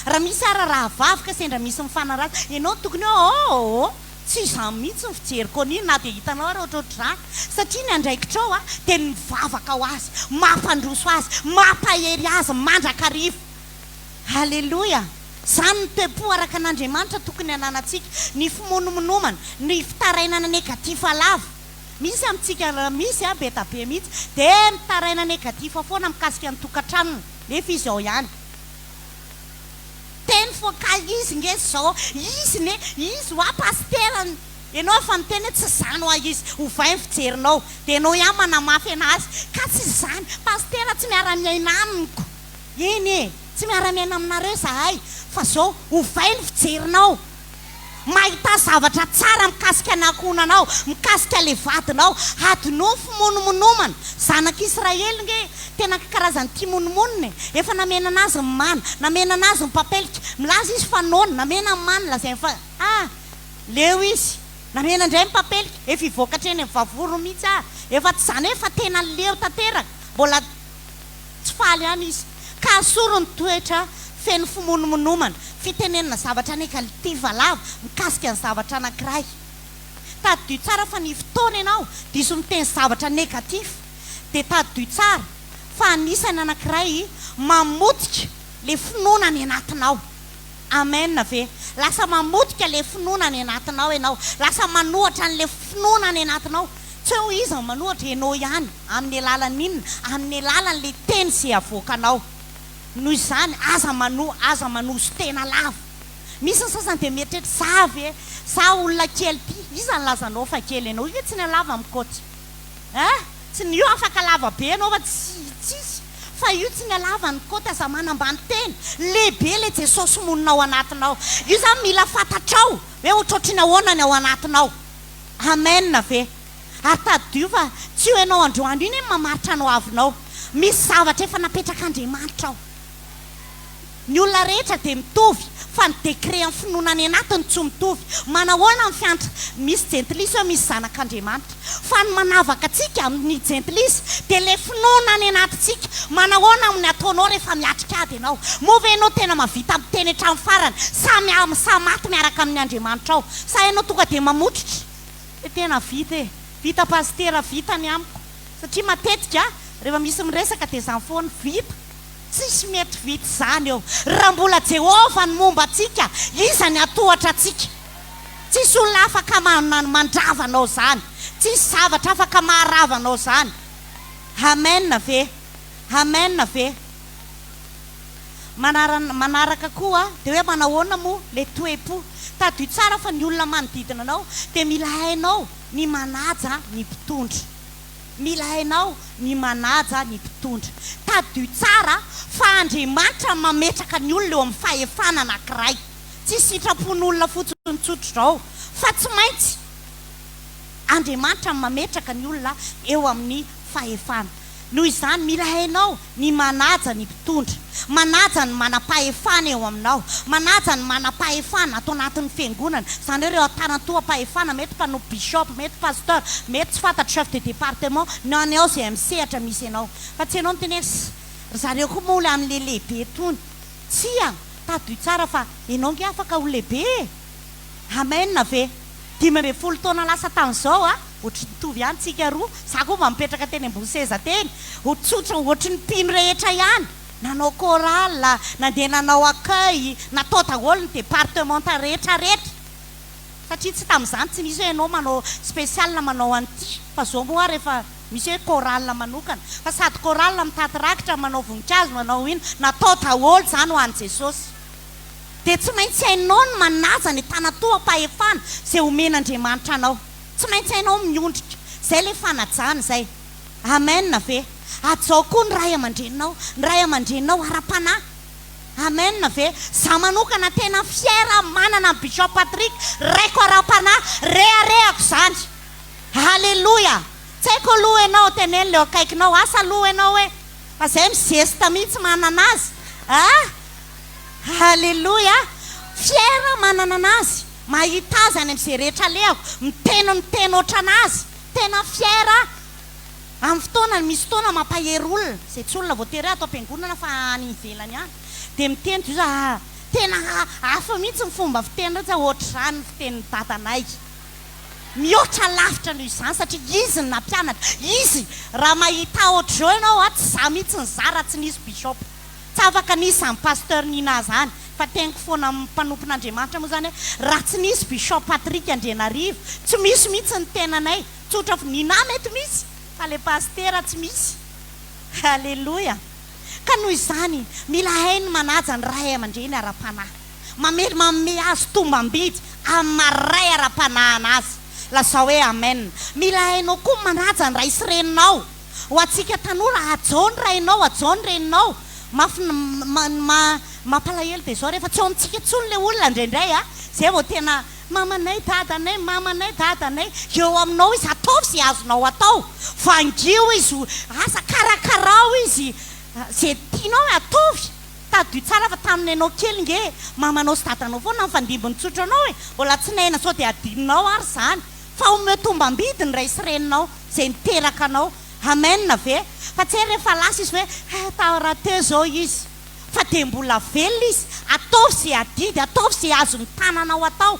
Raha misy ara rahavavy ka sendra misy mifanaratsy, ianao no tokony hoe oh tsy izany mihitsy ny fijeriko an'iny na dia hitanao ara ohatrohatr'izany satria ny andraikitrao dia ny mivavaka ho azy, mampandroso azy, mampahery azy mandrakariva. Aleloia! Izany no toe-po araka an'Andriamanitra tokony hananantsika. Ny fimonomonomana, ny fitarainana negatif lava. Misy amintsika, misy an, be da be mihitsy, dia mitaraina negatif foana mikasika ny tokantranony, nefa izy ao ihany. Teny foana, ka izy nge izao, izy ne, izy hoa pasitera, ianao efa niteny hoe tsy izany hoa izy, ovay ny fijerinao, dia ianao ihany manamafy anazy, ka tsy izany, pasitera tsy miara-miaina amiko. Eny e! Tsy miara-miaina aminareo izahay fa zao ovay ny fijerinao. Mahità zavatra tsara mikasika ny ankohonanao, mikasika le vadinao. Hadinoy ny fimonomonomana. Zanak'Israely nge tena karazany tia monomonona e! Efa namena anazy ny mana, namena anazy ny papelika. Milaza izy fa noana, namena ny mana, lazainy fa ah! Leo izy. Namena indray ny papelika, efa hivoaka hatreny amin'ny vavorony mihitsy ah! Efa tsy izany hoe fa tena leo tanteraka. Mbola. Tsy faly ihany izy, ka asoro ny toetra feno fimonomonomana, fitenenana zavatra negativa lava mikasika ny zavatra anankiray. Tadidio tsara fa ny fotoana ianao diso miteny zavatra negatif dia tadidio tsara fa anisany anankiray mamotika le finoana any anatinao. Amen ve? Lasa mamotika le finoana any anatinao ianao, lasa manohatra an'le finoana any anatinao. Tsy hoe iza no manohatra, ianao ihany, amin'ny alalan'ny inona? Amin'ny alalan'le teny izay avoakanao. Noho izany, aza mano, aza manoso-tena lava. Misy ny sasany dia mieritreritra, za ve? Za olona kely ity, iza nilaza anao fa kely ianao? Io ve tsy nialava amin'ny kaoty? Hein? Tsy ny io afaka lava be ianao fa tsy tsisy fa io tsy ny halava ny kaoty aza manambany tena lehibe le Jesosy monina ao anatinao io zany mila fantatrao hoe ohatrohatry ny ahoana ny ao anatinao Amen ve? Ary tadidio fa tsy io ianao androany io anie no mamaritra ny hoavinao misy zavatra efa napetrak'Andriamanitra ao Ny olona rehetra dia mitovy fa ny décret amin'ny finoana any anatiny tsy mitovy. Manahoana ny fiantra misy jentilisa eo misy zanak'Andriamanitra. Fa ny manavaka antsika amin'ny jentilisa dia ilay finoana any anatintsika. Manahoana amin'ny ataonao rehefa miatrika ady ianao? Moa ve ianao tena mahavita miteny hatramin'ny farany sa sa maty miaraka amin'ny Andriamanitrao? Sa ianao tonga dia mamototra? Dia tena vita e! Vita pasitera vita ny amiko. Satria matetika rehefa misy miresaka dia izany foana, vita. Tsisy mety vita izany eo. Raha mbola Jehovah no momba antsika, iza ny hatohatra antsika? Tsisy olona afaka mandrava anao izany. Tsisy zavatra afaka maharava anao izany. Amen ve? Amen ve? Manaraka koa dia hoe manahoana moa ilay toe-po? Tadidio tsara fa ny olona manodidina anao dia mila hainao ny manaja ny mpitondra. Mila hainao ny manaja ny mpitondra. Tadidio tsara fa Andriamanitra no mametraka ny olona eo amin'ny fahefana anankiray. Tsy sitrapon'olona fotsiny tsotra izao fa tsy maintsy Andriamanitra no mametraka ny olona eo amin'ny fahefana. Noho izany, mila hainao ny manaja ny mpitondra, manaja ny manam-pahefana eo aminao, manaja ny manam-pahefana ato anatin'ny fiangonana, izany hoe ireo antanan-toham-pahefana, mety mpanompo bishop, mety pasteur, mety tsy fantatro chef de département, ny any ao izay amin'ny sehatra misy anao. Fa tsy ianao miteny hoe ss, ry zareo koa moa olona amin'ilay lehibe itony. Tsia, tadidio tsara fa ianao ange afaka ho lehibe e! Amen ve? 15 taona lasa tamin'izao a, ohatry ny mitovy ihany tsika roa, za koa mba mipetraka teny ambony seza teny, ho tsotra ohatry ny mpino rehetra ihany, nanao chorale, nandeha nanao accueil, natao daholo ny departementa rehetra rehetra, satria tsy tamin'izany tsy nisy hoe ianao manao special manao an'ity, fa zao moa ary efa misy hoe chorale manokana, fa sady chorale mitaty rakitra, manao voninkazo, manao ino, natao daholo izany ho an'i Jesosy. Dia tsy maintsy hainao ny manaja ny tanatoham-pahefana izay omen'Andriamanitra anao. Tsy maintsy hainao miondrika. Izay ilay fanajana izay. Amen ve? Hajao koa ny ray aman-dreninao, ny ray aman-dreninao ara-panahy. Amen ve? Za manokana tena fier aho manana an'i Bishop Patrick, raiko ara-panahy, reharehako izany. Aleloia! Tsy haiko aloha ianao, teneno ilay eo akaikinao, asa aloha ianao hoe, fa izay mi-zesta mihitsy manana azy. Ah! Haleloia! Fier aho manana anazy, mahita azy any amin'izay rehetra alehako, miteny miteny ohatran'azy, tena fier aho. Amin'ny fotoana, misy fotoana mampahery olona, izay tsy olona voatery hoe ato am-piangonana fa any ivelany any, dia miteny toy izao, ah, tena hafa mihitsy ny fomba fiteny ireo, ohatr'izany ny fitenin'ny dadanay. Mihoatra lavitra noho izany satria izy no nampianatra, izy, raha mahita ahy ohatr'izao ianao, tsy izaho mihitsy nizaha raha tsy nisy bishop. Tsy afaka nisy izany Pasteur Nina zany fa teniko foana amin'ny mpanompon'Andriamanitra moa zany hoe raha tsy nisy Bishop Patrick Andrianarivo tsy misy mihitsy ny tenanay tsotra fo Nina mety misy fa le Pasitera tsy misy Aleloia ka noho izany mila hay ny manaja ny ray aman-dreny ara-panahy mamely manome azy tombam-bidy amin'ny maha ray ara-panahy anazy lazao hoe Amen mila hainao koa ny manaja ny ray sy reninao Ho antsika tanora, hajao ny rainao, hajao ny reninao. Mafy ny mampalahelo dia izao rehefa tsy eo amintsika intsony ilay olona indraindray a, izay vao tena mamanay, dadanay, mamanay, dadanay. Eo aminao izy, ataovy izay azonao atao. Vangio izy, asa karakarao izy, izay tianao e, ataovy. Tadidio tsara fa tamin'ny ianao kely nge mamanao sy dadanao foana nifandimby nitsotra anao e, mbola tsy naina sao dia adinonao ary izany. Fa omeo tombam-bidy ny ray sy reninao izay niteraka anao. Amen ve? Fa tsy hay rehefa lasa izy hoe eh tao raha teo izao izy. Fa dia mbola velona izy. Ataovy izay adidy, ataovy izay azon'ny tananao atao.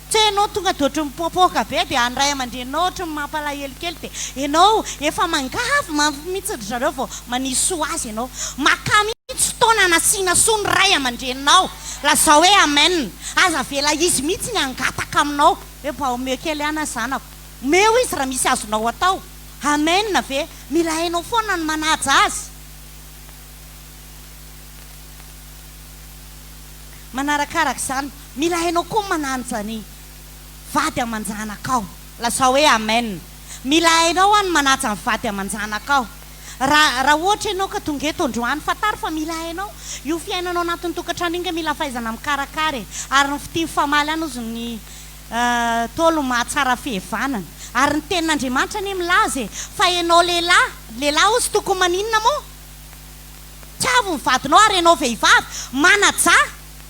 Tsy hoe ianao tonga dia ohatry ny mipoapoaka be dia any ray aman-dreninao ohatry ny mampalahelo kely dia ianao efa mangavy mafy mihitsy ry zareo vao manisy soa azy ianao. Makà mihitsy fotoana hanasiana soa ny ray aman-dreninao. Lazao hoe amen. Aza avela izy mihitsy ny hangataka aminao. Hoe mba omeo kely an zanako. Omeo izy raha misy azonao atao. Amen ve? Mila hainao foana ny manaja azy. Manarakaraka izany, mila hainao koa ny mananja ny vady aman-janakao. Lazao hoe amen. Mila hainao an ny manaja ny vady aman-janakao. Raha raha ohatra ianao ka tonga eto androany, fantaro fa mila hainao io fiainanao anatin'ny tokantrano io nge mila fahaizana mikarakara e. Ary ny fitia mifamaly ihany hozy ny Ntaolo mahatsara fihevanana. Ary ny tenin'Andriamanitra anie milaza e, fa ianao lehilahy, lehilahy hozy tokony maninona moa? Tiavo ny vadinao ary ianao vehivavy, manajà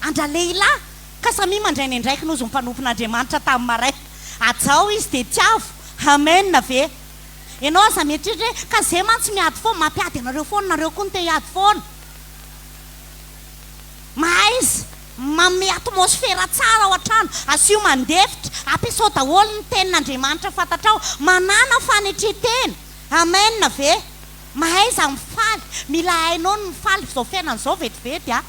an-dralehilahy, ka samia mandray ny andraikiny hozy ny mpanompon'Andriamanitra tamin'ny maraina. Hajao izy dia tiavo. Amen ve? Ianao aza mieritreritra hoe ka zay mantsy miady foana, mampiady anareo foana, nareo koa no te hiady foana. Mahaiza manome atmosfera tsara ao an-trano, asio mandefitra, ampiasao daholo ny tenin'Andriamanitra fantatrao, manàna fanetren-tena, amen ve? Mahaiza mifaly, mila hainao ny mifaly f'izao fiainana izao vetivety a!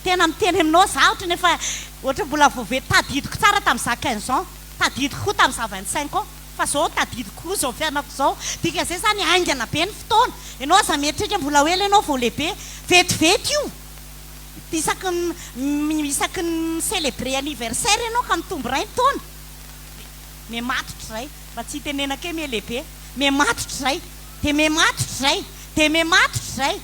Tena miteny aminao za ohatran'ny efa ohatran'ny mbola vao ve tadidiko tsara tamin'izaho 15 ans, tadidiko koa tamin'izaho 25 ans, fa zao tadidiko koa izao fiainako izao, dikan'izay zany haingana be ny fotoana, ianao aza mieritreritra mbola ho ela ianao vao lehibe, vetivety io! Isaky ny isaky ny mi-celebrer anniversaire ianao ka mitombo iray ny taona, dia miha matotra izay, mba tsy hitenenako hoe miha lehibe, miha matotra izay. Dia miha-matotra izay, dia miha-matotra izay.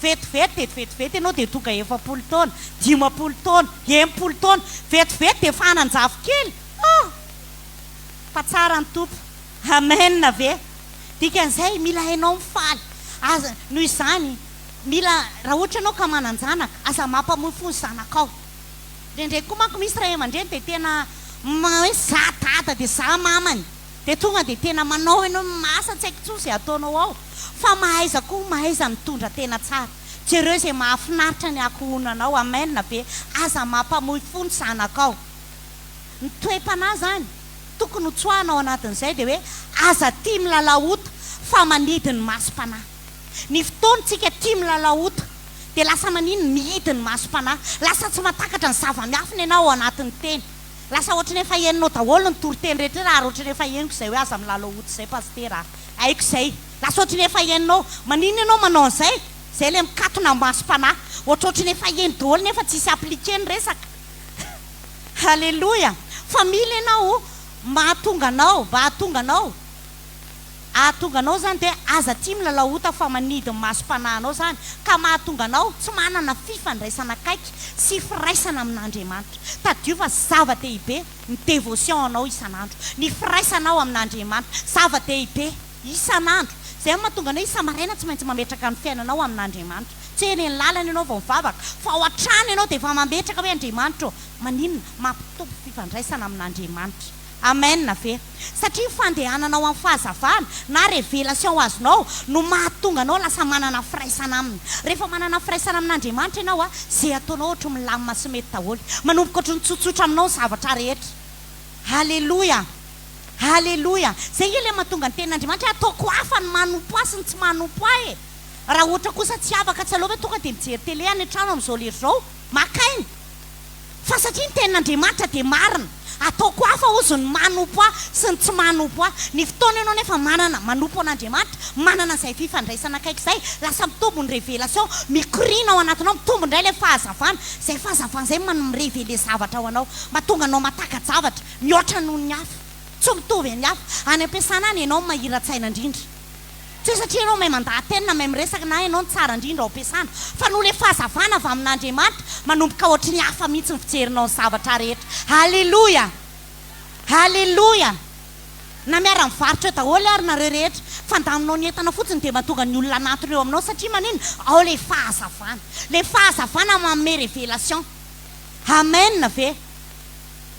Vetivety dia vetivety ianao dia tonga 40 taona, 50 taona, 60 taona. Vetivety dia efa hanan-jafikely. Oh! Fa tsara ny Tompo. Amen ve? Dikan'izay, mila hainao mifaly. Aza, noho izany, mila, raha ohatra ianao ka manan-janaka, aza mampamoy fo ny zanakao. Indraindray koa manko misy ray aman-dreny dia tena hoe za dada dia za mamany. Dia tonga dia tena manao ianao masa tsy haiko intsony izay ataonao ao. Fa mahaiza koa, mahaiza mitondra tena tsara. Jereo izay mahafinaritra ny ankohonanao. Amen ve? Aza mampamoy fo ny zanakao. Ny toe-panahy izany tokony ho tsoahina ao anatin'izay dia hoe aza tia milalao ota fa manidy ny masom-panahy. Ny fotoana tsika tia milalao ota dia lasa maninona? Mihidy ny masom-panahy. Lasa tsy mahatakatra ny zava-miafina ianao ao anatin'ny teny. Lasa ohatran'ny efa henonao daholo ny toriteny rehetra ary ohatran'ny efa henoko izay hoe aza milalao ota izay pasitera a! Haiko izay. Lasa ohatran'ny efa henonao. Maninona ianao manao an'izay? Izay ilay mikatona ny masom-panahy. Ohatrohatran'ny efa heno daholo nefa tsisy appliquer ny resaka. Haleloia! Fa mila ianao mahatonga anao, mba hahatonga anao, hahatonga anao izany dia aza tia milalao ota fa manidy ny masom-panahinao izany ka mahatonga anao tsy manana fifandraisana akaiky sy firaisana amin'Andriamanitra. Tadidio fa zava-dehibe ny dévotion anao isan'andro, ny firaisanao amin'Andriamanitra, zava-dehibe isan'andro. Izay no mahatonga anao isa-maraina tsy maintsy mametraka ny fiainanao amin'Andriamanitra. Tsy eny eny lalana ianao vao mivavaka fa ao an-trano ianao dia efa mametraka hoe Andriamanitra ô, maninona? Mampitombo fifandraisana amin'Andriamanitra. Amen ve? Satria ny fandehananao amin'ny fahazavana na révélation azonao no mahatonga anao lasa manana firaisana aminy. Rehefa manana firaisana amin'Andriamanitra ianao a, ze ataonao ohatry milamina sy mety daholo. Manomboka ohatry ny tsotsotra aminao ny zavatra rehetra. Aleloia! Aleloia! Zay nge le mahatonga ny tenin'Andriamanitra hoe ataoko hafa ny manompo ahy sy ny tsy manompo ahy e! Raha ohatra kosa tsy afaka tsy aleo ve tonga dia mijery télé any an-trano amin'izao lera izao? Maka aina. Fa satria ny tenin'Andriamanitra dia marina. Ataoko hafa hozy ny manompo ahy sy ny tsy manompo ahy. Ny fotoana ianao nefa manana, manompo an'Andriamanitra, manana izay fifandraisana akaiky izay, lasa mitombo ny révélation, mikoriana ao anatinao, mitombo indray ilay fahazavana. Izay fahazavana izay no mi-révéler zavatra ao anao, mahatonga anao mahataka-javatra mihoatra noho ny hafa. Tsy mitovy amin'ny hafa. Any am-piasana any ianao no mahira-tsaina indrindra. Tsy hoe satria ianao mahay mandaha-teny na mahay miresaka na ianao no tsara indrindra ao am-piasana, fa noho ilay fahazavana avy amin'Andriamanitra, manomboka ohatry ny hafa mihitsy ny fijerinao ny zavatra rehetra. Haleloia! Haleloia! Na miara-mivarotra eo daholo ary nareo rehetra, fandaminao ny entana fotsiny dia mahatonga ny olona hanantona eo aminao satria maninona? Ao ilay fahazavana. Ilay fahazavana manome révélation. Amen ve?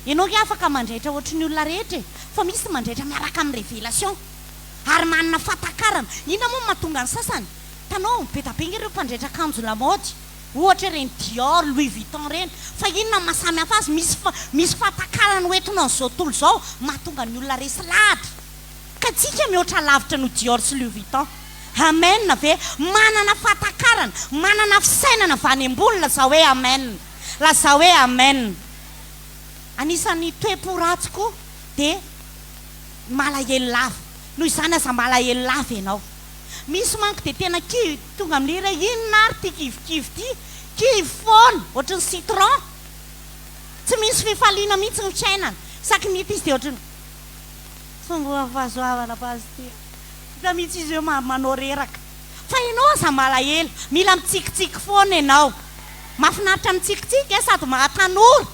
Ianao ange afaka mandraitra ohatry ny olona rehetra e! Fa misy mandraitra miaraka amin'ny révélation. Ary manana fahatakarana. Inona moa no mahatonga ny sasany? Hitanao, be da be ange ireo mpandraitra akanjo lamaody. Ohatra ireny Dior, Louis Vuitton ireny. Fa inona no maha samy hafa azy? Misy misy fahatakarana hoentina amin'izao tontolo izao mahatonga ny olona resy lahatra. Ka tsika mihoatra lavitra noho Dior sy Louis Vuitton. Amen ve? Manana fahatakarana, manana fisainana avy any ambony lazao hoe amen. Lazao hoe amen. Anisan'ny toe-po ratsy koa dia. Malahelo lava. Noho izany aza malahelo lava ianao. Misy manko dia tena kivy, tonga amin'ny lera hoe inona ary ity kivikivy ity? Kivy foana, ohatry ny citron. Tsy misy fifaliana mihitsy ny fiainana. Isaky ny hita izy dia ohatry ny Tsongoa fahasoavana Pasitera. Hita mihitsy izy hoe manao reraka. Fa ianao aza malahelo. Mila mitsikitsiky foana ianao. Mahafinaritra mitsikitsiky e, sady mahatanora.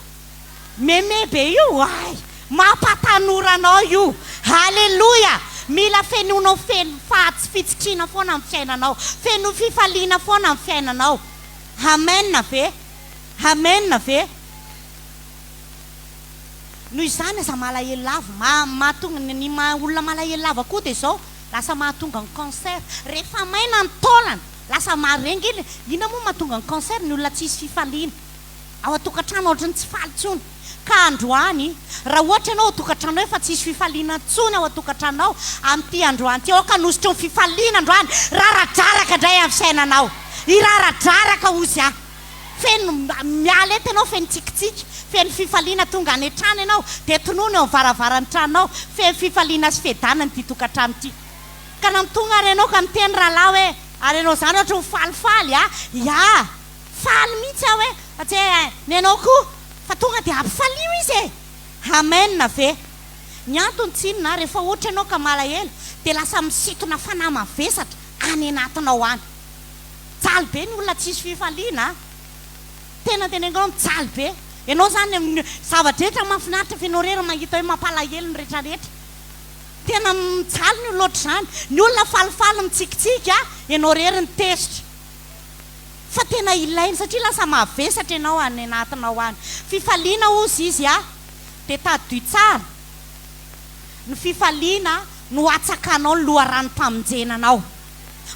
Meme be io ay! Mampatanora anao io! Haleloia! Mila fenoinao feno faha-tsy fitsikiana foana ny fiainanao. Fenoy fifaliana foana ny fiainanao. Amen ve? Amen ve? Noho izany aza malahelo lava. Ma, mahatonga, ny maha olona malahelo lava koa dia izao, lasa mahatonga ny cancer. Rehefa maina ny taolana, lasa marenga iny. Inona moa no mahatonga ny cancer? Ny olona tsisy fifaliana. Ao an-tokantrano ohatry ny tsy faly intsony. Ka androany, raha ohatra ianao ao an-tokantrano efa tsisy fifaliana intsony ao an-tokantranonao, amin'ity androany ity, aoka hanosotry ny fifaliana androany, raradraraka indray amin'ny fiainanao. Hiraradraraka hozy aho. Feno, miala eto ianao feno tsikitsiky, feno fifaliana, tonga any an-trano ianao, dia tonony eo amin'ny varavaran'ny tranonao, feno fifaliana sy fiadanana ity tokantrano ity. Ka na tonga ary ianao ka miteny rahalahy hoe, ary ianao izany ohatry ny falifaly a! Ya! Faly mihitsy aho e! Fa tsy hoe ny anao koa fa tonga dia ampifalio izy e! Amen ve? Ny antony tsinona, rehefa ohatra ianao ka malahelo dia lasa misintona fanahy mavesatra any anatinao any. Mijaly be ny olona tsisy fifaliana a! Tena teneniko anao mijaly be. Ianao izany ny zava-drehetra mahafinaritra fa ianao irery mahita hoe mampalahelo ny retraretra. Tena mijaly ny olona ohatr'izany. Ny olona falifaly mitsikitsiky a, ianao irery no tezitra. Fa tena ilaina satria lasa mavesatra ianao any anatinao any. Fifaliana hozy izy a, dia tadidio tsara, ny fifaliana no hatsakanao ny loharanom-pamonjena anao.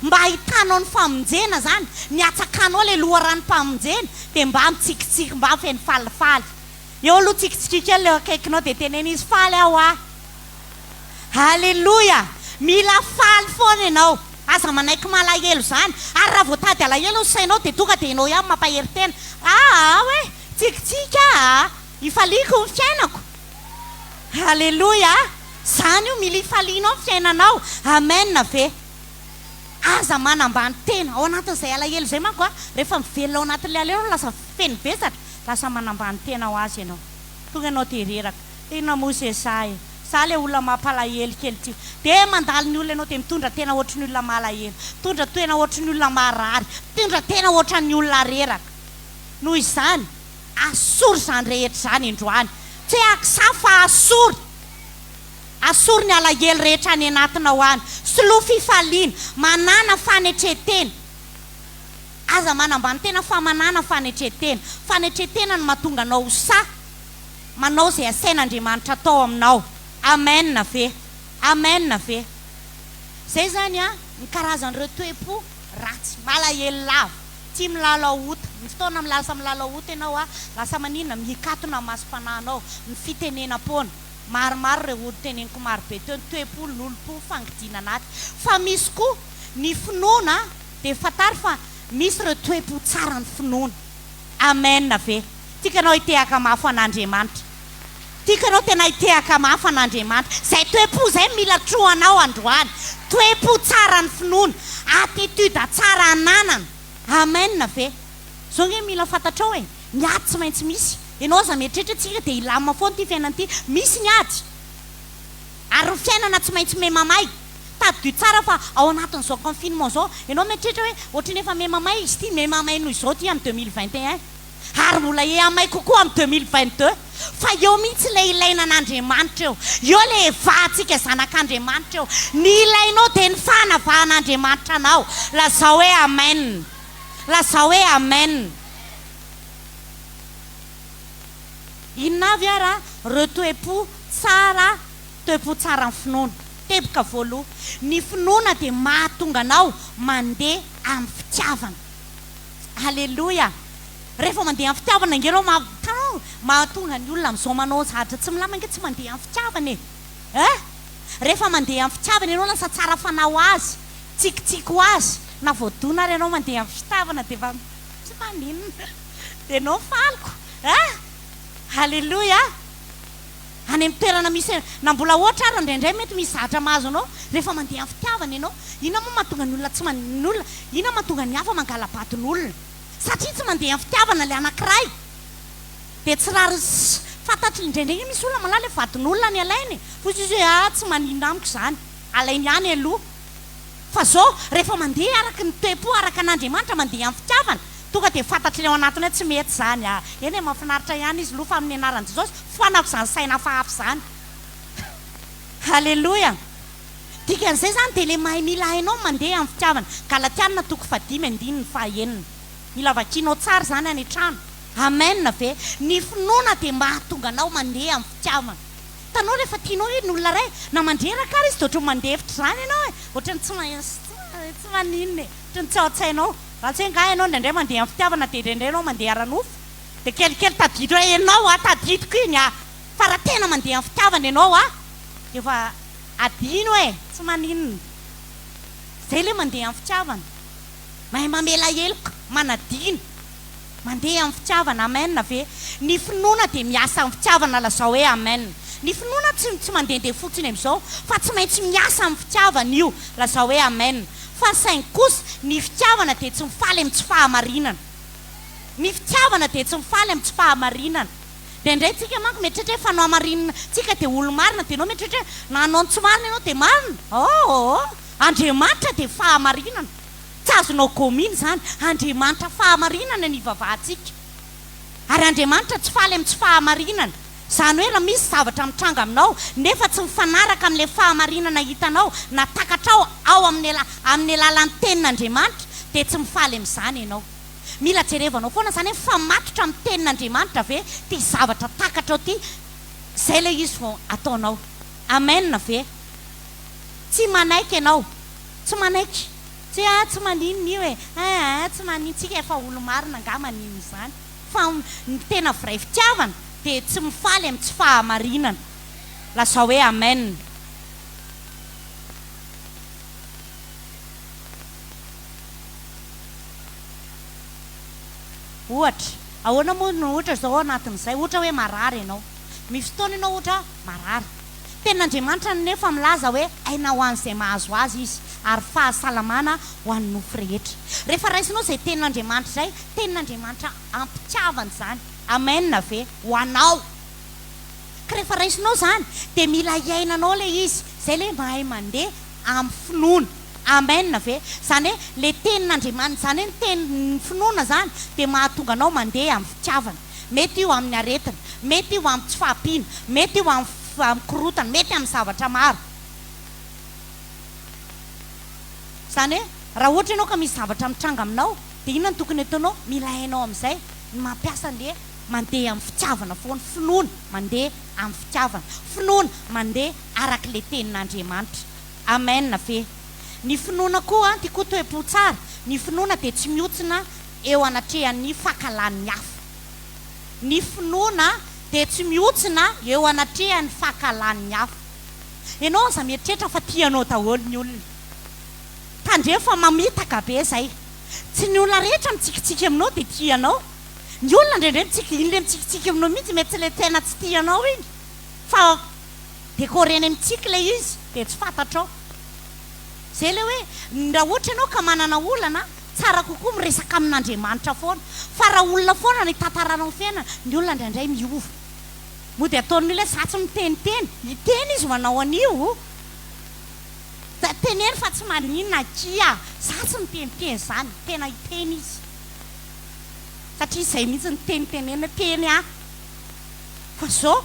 Mba hahitanao ny famonjena izany, ny hatsakanao ilay loharanom-pamonjena dia mba mitsikitsiky, mba feno falifaly. Eo aloha tsikitsikia kely ilay eo akaikinao dia teneno izy, faly aho a! Aleloia! Mila faly foana ianao. Aza manaiky malahelo izany. Ary raha vao tady alahelo ny sainao dia tonga dia ianao ihany mampahery tena. Aa hoe, tsikitsiky aa! Ifaliako ny fiainako. Aleloia! Izany io, mila ifalianao ny fiainanao. Amen ve? Aza manambany tena. Ao anatin'izay alahelo izay manko a, rehefa mivelona ao anatin'ilay alahelo ianao lasa feno vesatra, lasa manambany tena ho azy ianao. Tonga ianao dia reraka. Inona moa ze za e? Za le olona mampalahelo kely ty. De mandalo ny olona ianao de mitondra tena ohatry ny olona malahelo, mitondra tena ohatry ny olona marary, mitondra tena ohatran'ny olona reraka. Noho izany, asory izany rehetra izany indroany. Tsy hoe aksa fa asory. Asory ny alahelo rehetra any anatinao any. Soloa fifaliana. Manàna fanetren-tena. Aza manambany tena fa manàna fanetren-tena. Fanetren-tena no mahatonga anao ho sahy. manao izay asain'Andriamanitra atao aminao. Amen ve? Amen ve? Izay izany an, ny karazan'ireo toe-po ratsy, malahelo lava, tia milalao ota, ny fotoana lasa milalao ota ianao an, lasa maninona? Mikatona ny masom-panahinao, ny fitenenam-poana, maromaro ireo olo teneniko maro be teo, ny toe-po, lolompo, fangidiana anaty. Fa misy koa ny finoana dia fantaro fa misy ireo toe-po tsara ny finoana. Amen ve? Tiako ianao hitehaka mafy ho an'Andriamanitra. Tiako ianao tena hitehaka mafy an'Andriamanitra. Izay toe-po izay no mila trohanao androany. Toe-po tsara ny finoana. Attitude tsara ananana. Amen ve? Izao ange mila fantatrao e. Ny ady tsy maintsy misy. Ianao aza mieritreritra hoe tsika dia hilamina foana ity fiainana ity. Misy ny ady. Ary ny fiainana tsy maintsy memamay. Tadidio tsara fa ao anatin'izao confinement izao, ianao mieritreritra hoe ohatran'ny efa memamay izy ity, memamay noho izao ity amin'ny 2021. Ary mbola hihamay kokoa amin'ny 2022. Fa eo mihitsy ilay ilaina an'Andriamanitra eo. Eo ilay evahantsika zanak'Andriamanitra eo. Ny ilainao dia ny fanavahan'Andriamanitra anao. Lazao hoe Amen. Lazao hoe Amen. Inona avy ara ireo toe-po tsara, toe-po tsaran'ny finoana? Teboka voaloha, ny finoana dia mahatonga anao mandeha amin'ny fitiavana. Aleloia! Rehefa mandeha amin'ny fitiavana ange ianao maha, hitanao, mahatonga ny olona amin'izao manao zavatra tsy milamina ange tsy mandeha amin'ny fitiavana e! Eh! Rehefa mandeha amin'ny fitiavana ianao lasa tsara fanahy ho azy, tsikitsiky ho azy, na voadona ary ianao mandeha amin'ny fitiavana dia efa tsy maninona, dia ianao faly ko! Eh! Aleloia! Any amin'ny toerana misy, na mbola ohatra ary indraindray mety misy zavatra mahazo anao, rehefa mandeha amin'ny fitiavana ianao, inona moa mahatonga ny olona tsy man, ny olona, inona mahatonga ny hafa mangala-badin'olona? Satria tsy mandeha amin'ny fitiavana ilay anankiray. Dia tsy rariny sy fantatry, indraindray nge misy olona malala hoe vadin'olona ny alainy e, hoy izy hoe ah tsy maninona amiko izany, alainy ihany aloha. Fa zao, rehefa mandeha araka ny toe-po, araka an'Andriamanitra, mandeha amin'ny fitiavana, tonga dia fantatr'ilay ao anatiny hoe tsy mety izany ah. Eny e, mahafinaritra ihany izy aloha fa amin'ny anaran'i Jesosy, foanako izany saina hafahafa izany. Aleloia. Dikan'izay izany dia ilay mahay mila hainao ny mandeha amin'ny fitiavana. Galatiana toko fahadimy andininy fahaenina. Mila vakianao tsara izany any an-trano. Amen ve? Ny finoana dia mahatonga anao mandeha amin'ny fitiavana. Hitanao rehefa tianao hoe ny olona iray, na mandreraka ary izy dia ohatran'ny mandefitra izany ianao e, ohatran'ny tsy tsy maninona e, ohatran'ny tsy ao an-tsainao. Raha tsy hoe angaha ianao indraindray mandeha amin'ny fitiavana dia indraindray ianao mandeha ara-nofo, dia kelikely tadidy hoe ianao a, tadidiko iny a, fa raha tena mandeha amin'ny fitiavana ianao a, dia efa adino e, tsy maninona. Izay ilay mandeha amin'ny fitiavana. Mahay mamela heloka, manadino. Mandeha amin'ny fitiavana, amen ve? Ny finoana dia miasa amin'ny fitiavana, lazao hoe amen. Ny finoana tsy tsy mandehandeha fotsiny amin'izao, fa tsy maintsy miasa amin'ny fitiavana io, lazao hoe amen. Fa saingy kosa, ny fitiavana dia tsy mifaly amin'ny tsy fahamarinana. Ny fitiavana dia tsy mifaly amin'ny tsy fahamarinana. Indraindray tsika manko mieritreritra hoe fanohamarinina tsika dia olo-marina dia ianao mieritreritra hoe na hanao ny tsy marina ianao dia marina. Oh! Andriamanitra dia fahamarinana. Tsy azonao gomina izany. Andriamanitra fahamarinana no ivavahantsika. Ary Andriamanitra tsy faly amin'ny tsy fahamarinana. Izany hoe raha misy zavatra mitranga aminao nefa tsy mifanaraka amin'ilay fahamarinana hitanao na takatrao ao amin'ny amin'ny alalan'ny tenin'Andriamanitra dia tsy mifaly amin'izany ianao. Mila jerevanao foana izany hoe mifamatotra amin'ny tenin'Andriamanitra ve ity zavatra takatrao ity, izay ilay izy vao ataonao. Amen ve? Tsy manaiky ianao. Tsy manaiky. Tsy hoe ah tsy maninona io e, ah tsy maninona, tsika efa olo-marina angaha maninona izany. Fa ny tena vrai fitiavana dia tsy mifaly amin'ny tsy fahamarinana. Lazao hoe Amen. Ohatra, ahoana moa no ohatra izao ao anatin'izay, ohatra hoe marary ianao. Misy fotoana ianao ohatra marary. Tenin'Andriamanitra anefa milaza hoe aina ho an'izay mahazo azy izy ary fahasalamana ho an'ny nofo rehetra. Rehefa raisinao izay tenin'Andriamanitra izay, tenin'Andriamanitra am-pitiavana izany, amen ve, ho anao. Ka rehefa raisinao izany dia mila iainanao ilay izy, izay ilay mahay mandeha amin'ny finoana. Amen ve? Izany hoe ilay tenin'Andriamanitra, izany hoe ny teny, ny finoana izany dia mahatonga anao mandeha amin'ny fitiavana. Mety io amin'ny aretina, mety io amin'ny tsy fahampiana, mety io amin'ny korontana, mety amin'ny zavatra maro. Izany hoe raha ohatra ianao ka misy zavatra mitranga aminao dia inona no tokony ataonao? Mila hainao amin'izay ny mampiasa an'ilay mandeha amin'ny fitiavana foana, finoana mandeha amin'ny fitiavana, finoana mandeha arak'ilay tenin'Andriamanitra. Amen ve? Ny finoana koa, ty koa toe-po tsara, ny finoana dia tsy mihontsina eo anatrehan'ny fankahalan'ny hafa. Ny finoana dia tsy mihontsina eo anatrehan'ny fankahalan'ny hafa. Ianao aza mieritreritra fa tia anao daholo ny olona. Tandremo fa mamitaka be izay. Tsy ny olona rehetra mitsikitsiky aminao dia tia anao. Ny olona indraindray mitsiky, iny ilay mitsikitsiky aminao mihitsy mety tsy ilay tena tsy tia anao iny fa decorena mitsiky ilay izy dia tsy fantatrao. Izay ilay hoe raha ohatra ianao ka manana olana, tsara kokoa miresaka amin'Andriamanitra foana. Fa raha olona foana no itantaranao ny fiainana, ny olona indraindray miova. Mody ataon'ny olona hoe za tsy miteniteny. Hiteny izy manao an'io. Teneno fa tsy maninona akia. Za tsy miteniteny izany. Tena hiteny izy. Satria izay mihitsy ny teny tenenina hoe teny aho. Fa izao,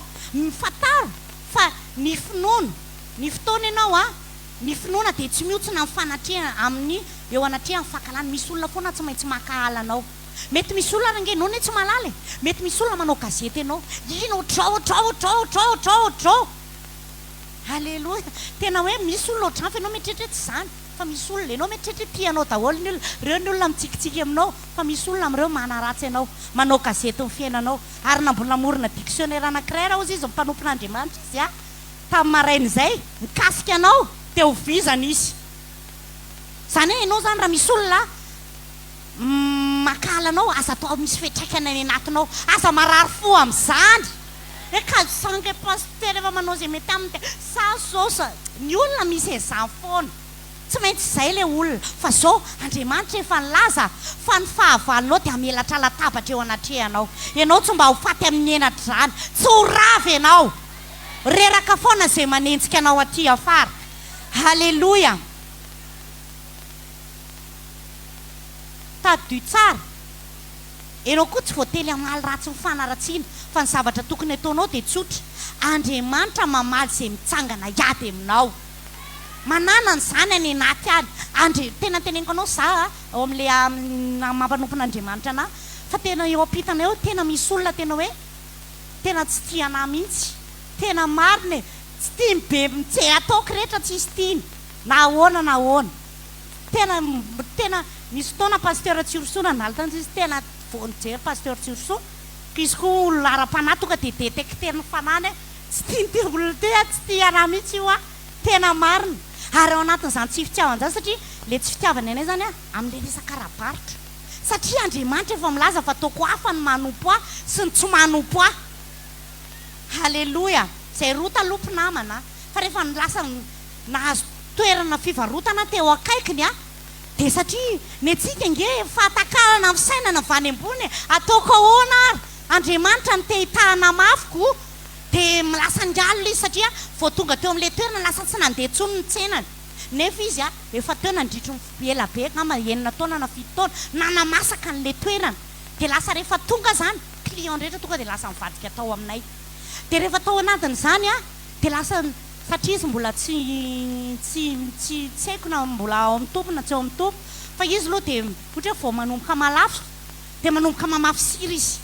fantaro fa ny finoana, ny fotoana ianao an, ny finoana dia tsy mihontsina amin'ny fanatrehana, amin'ny, eo anatrehan'ny fankahalana. Misy olona foana tsy maintsy mankahala anao. Mety misy olona ary ange ianao anie tsy mahalala e! Mety misy olona manao gazety anao, ino ohatr'izao, ohatr'izao, ohatr'izao, ohatr'izao, ohatr'izao, ohatr'izao. Aleloia! Tena hoe misy olona ohatr'izany fa ianao mieritreritra hoe tsy izany. Fa misy olona, ianao mieritreritra hoe tia anao daholo ny olona, ireo ny olona mitsikitsiky aminao, fa misy olona amin'ireo manaratsy anao, manao gazety ny fiainanao. Ary na mbola namorona dictionnaire anankiray ary hozy izy, mpanompon'Andriamanitra izy a, tamin'ny maraina izay, mikasika anao, dia ho vizana izy. Izany hoe ianao izany raha misy olona mankahala anao, aza atao misy fiantraikany any anatinao, aza marary fo amin'izany. Hoe ka sangy pasitera efa manao izay mety aminy dia sa zao sa, ny olona misy an'izany foana. Tsy maintsy izay ilay olona. Fa izao, Andriamanitra efa nilaza fa ny fahavalonao dia hamelatra latabatra eo anatrehanao. Ianao tsy mba ho faty amin'ny henatra izany. Tsy ho rava ianao. Reraka foana izay manenjika anao aty afara. Haleloia. Tadidio tsara. Ianao koa tsy voately hamaly ratsy ny fanaratsiana, fa ny zavatra tokony ataonao dia tsotra, Andriamanitra mamaly izay mitsangana hiady aminao. Manana an'izany any anaty any. Andri, tena teneniko anao za ao amin'ilay amin'ny maha mpanompon'Andriamanitra anah, fa tena eo am-pitana eo tena misy olona tena hoe tena tsy tia anah mihitsy. Tena marina e! Tsy tiany be mihitsy, ataoko rehetra tsisy tiany, na ahoana na ahoana. Tena tena nisy fotoana Pasteur Tsirosoa nandalo tany izy tena vao nijery Pasteur Tsirosoa ka izy koa olona ara-panahy tonga dia detecter ny fanahiny hoe tsy tian'ity olona ity aho, tsy tia anah mihitsy io aho, tena marina. Ary ao anatin'izany tsy fitiavana izany satria ilay tsy fitiavany anay izany an, amin'ilay resaka ara-barotra. Satria Andriamanitra efa milaza fa ataoko hafa ny manompo ahy sy ny tsy manompo ahy. Haleloia! Izay roa taloha mpinamana fa rehefa lasa nahazo toerana fivarotana teo akaikiny aho dia satria ny antsika ange fahatakarana amin'ny fisainana avy any ambony e, ataoko ahoana ary? Andriamanitra no te hitahana mafy ko dia lasa nialona izy satria vao tonga teo amin'ilay toerana lasa tsy nandeha intsony ny tsenany. Nefa izy efa teo nandritry ny ela be angamba enina taona na fito taona nanamasaka an'ilay toerana. Dia lasa rehefa tonga izany client rehetra tonga dia lasa nivadika tao aminay. Dia rehefa tao anatin'izany dia lasa satria izy mbola tsy tsy tsy tsy haiko na mbola ao amin'ny Tompo na tsy ao amin'ny Tompo fa izy aloha dia ohatra hoe vao manomboka malafo dia manomboka mamafy sira izy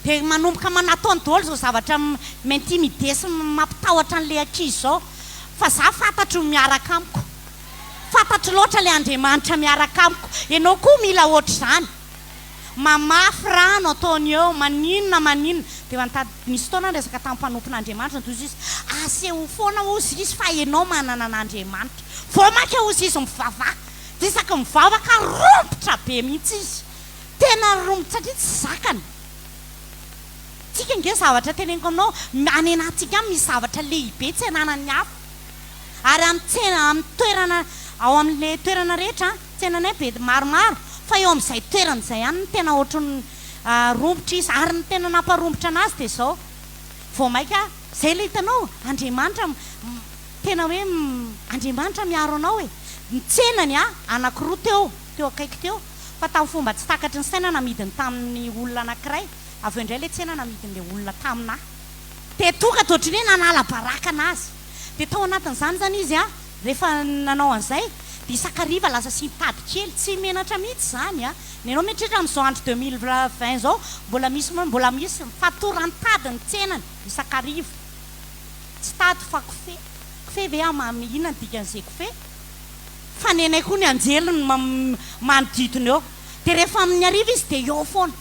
dia manomboka manataony daholo izao zavatra mi-intimider sy mampitahotra an'ilay ankizy izao fa za fantatro ny miaraka amiko fantatro loatra ilay Andriamanitra miaraka amiko ianao koa mila ohatr'izany Mamafy rano ataony eo, maninona maninona. Dia efa nitady, nisy fotoana aho niresaka tamin'ny mpanompon'Andriamanitra, dia hozy izy, asehoy foana hozy izy fa ianao manana an'Andriamanitra. Vao mainka hozy izy mivavaha. Dia isaky ny mivavaka romotra be mihitsy izy. Tena romotra satria tsy zakany. Tsika ange zavatra teneniko aminao, any anatintsika any misy zavatra lehibe tsy ananan'ny hafa. Ary amin'ny tsena, amin'ny toerana, ao amin'ilay toerana rehetra, Tsenanay be maromaro fa eo amin'izay toerana izay ihany no tena ohatran'ny romotra izy ary ny tena namparomotra anazy dia izao vao maika izay ilay hitanao Andriamanitra tena hoe Andriamanitra miaro anao e! Ny tsenany a anakiroa teo teo akaiky teo fa tamin'ny fomba tsy takatry ny saina namidiny tamin'ny olona anakiray avy eo indray ilay tsena namidin'ilay olona taminà dia tonga dia ohatran'ny hoe nanala baraka anazy dia tao anatin'izany izany izy a Rehefa nanao an'izay dia isan-kariva lasa asian-tady kely, tsy menatra mihitsy izany a! Ny anao mieritreritra amin'izao andro 2020 izao mbola misy mbola misy fatoran-tady ny tsenany isan-kariva. Tsy tady fa kofehy. Kofehy ve ama inona ny dikan'izay kofehy? Fa nenay koa ny anjely no manodidina eo. Dia rehefa amin'ny hariva izy dia eo foana.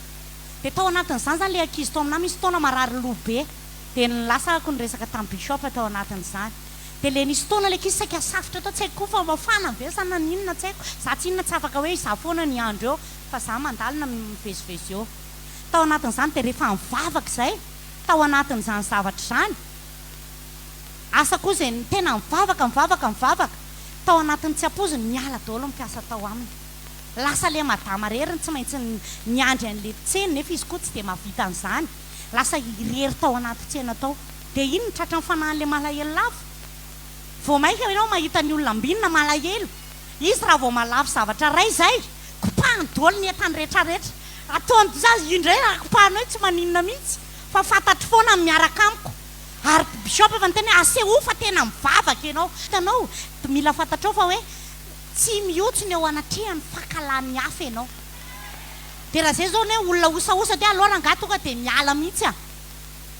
Dia tao anatin'izany izany ilay ankizy tao aminahy misy fotoana marary loha be. Dia lasa ako niresaka tamin'ny bishop tao anatin'izany. Dia le nisy fotoana le ankizy saika safotra tao tsy haiko koa fa mafana ve sa naninona tsy haiko, za tsinona tsy afaka hoe izaho foana ny andro eo fa za mandalina mivezivezy eo. Tao anatin'izany dia rehefa nivavaka izay tao anatin'izany zavatra izany, asa koa izay tena nivavaka nivavaka nivavaka, tao anatin'ny tsy ampoiziny niala daholo ny mpiasa tao aminy. Lasa le madama rery no tsy maintsy niandry an'le tsena nefa izy koa tsy dia mahavita an'izany. Lasa irery tao anaty tsena tao. Dia iny no tratran'ny fanahin'ilay malahelo lava. Vao maika ianao mahita ny olona ambinina malahelo. Izy raha vao mahalafo zavatra iray izay, kopahany daholo ny entany rehetrarehetra. Ataony za io indray raha kopahanao io tsy maninona mihitsy fa fantatro foana ny miaraka amiko. Ary Bishop efa niteny hoe asehoy fa tena mivavaka ianao. Hitanao, mila fantatrao fa hoe tsy mihotsy ny eo anatrehan'ny fankahalan'ny hafa ianao. Dia raha izay izao ny hoe olona osaosa dia aleo rangahy tonga dia miala mihitsy a!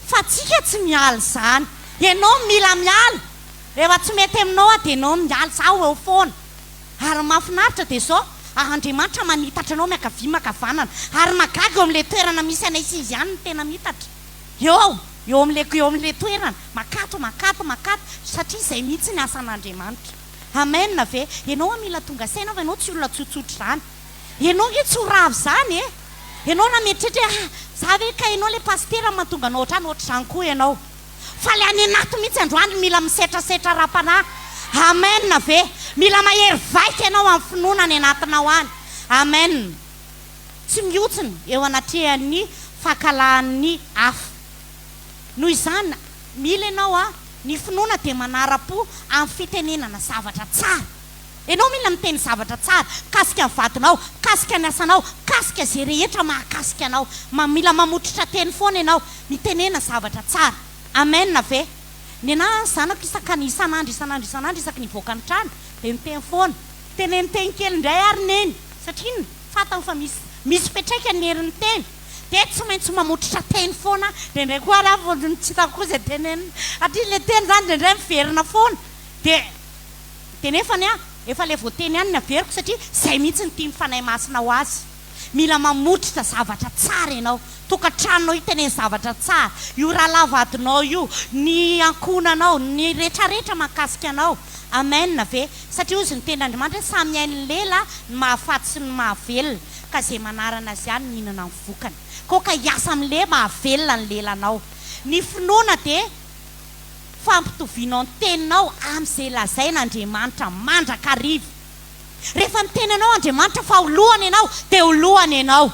Fa tsika tsy miala izany. Ianao mila miala. Rehefa tsy mety aminao aho dia ianao miala. Izaho eo foana. Ary ny mahafinaritra dia izao, Andriamanitra manitatra anao miankavia mankavanana. Ary mahagaga eo amin'ilay toerana misy anay sy izy ihany no tena mitatra. Eo, eo amin'ilay, eo amin'ilay toerana. Makato, makato, makato. Satria izay mihitsy ny asan'Andriamanitra. Amen ve? Ianao ho'a mila tonga saina fa ianao tsy olona tsotsotra izany. Ianao nge tsy ho rava izany e! Ianao na mieritreritra hoe ah, za ve ka ianao le pasitera no mahatonga anao ohatrany, ohatr'izany koa ianao. Fa le any anaty mihitsy androany mila misetrasetra ara-panahy. Amen ve? Mila mahery vaika ianao amin'ny finoana any anatinao any. Amen. Tsy mihotsiny eo anatrehan'ny fankalahan'ny hafa. Noho izany, mila ianao ah, ny finoana dia manara-po amin'ny fitenenana zavatra tsara. Ianao mila miteny zavatra tsara mikasika ny vadinao, mikasika ny asanao, mikasika izay rehetra mahakasika anao. Mila mamototra teny foana ianao, mitenena zavatra tsara. Amen ve? Nenaha ny zanako isaka ny isan'andro isan'andro isan'andro isaky ny hivoaka ny trano dia miteny foana. Teneno teny kely indray ary neny satria inona? Fantany fa misy misy fiantraikany ny herin'ny teny dia tsy maintsy mamototra teny foana aho. Indraindray koa ary aho tsy hitako koa izay tenenina satria ilay teny izany indraindray miverina foana dia Dia nefa ny ahy, efa ilay voateny ihany ny averiko satria izay mihitsy no tian'ny Fanahy Masina ho azy. Mila mamotritra zavatra tsara ianao. Tokantranonao io teneno zavatra tsara. Io rahalahy vadinao io, ny ankohonanao, ny retraretra mahakasika anao. Amen ve? Satria hozy ny tenin'Andriamanitra hoe samy hain'ny lela ny mahafaty sy ny mahavelona, ka izay manarana azy ihany mihinana ny vokany. Koa ka hiasa amin'ilay mahavelona ny lelanao. Ny finoana dia. fampitovianao ny teninao amin'izay lazain'Andriamanitra mandrakariva. Rehefa miteny anao Andriamanitra fa ho lohany ianao, dia ho lohany ianao.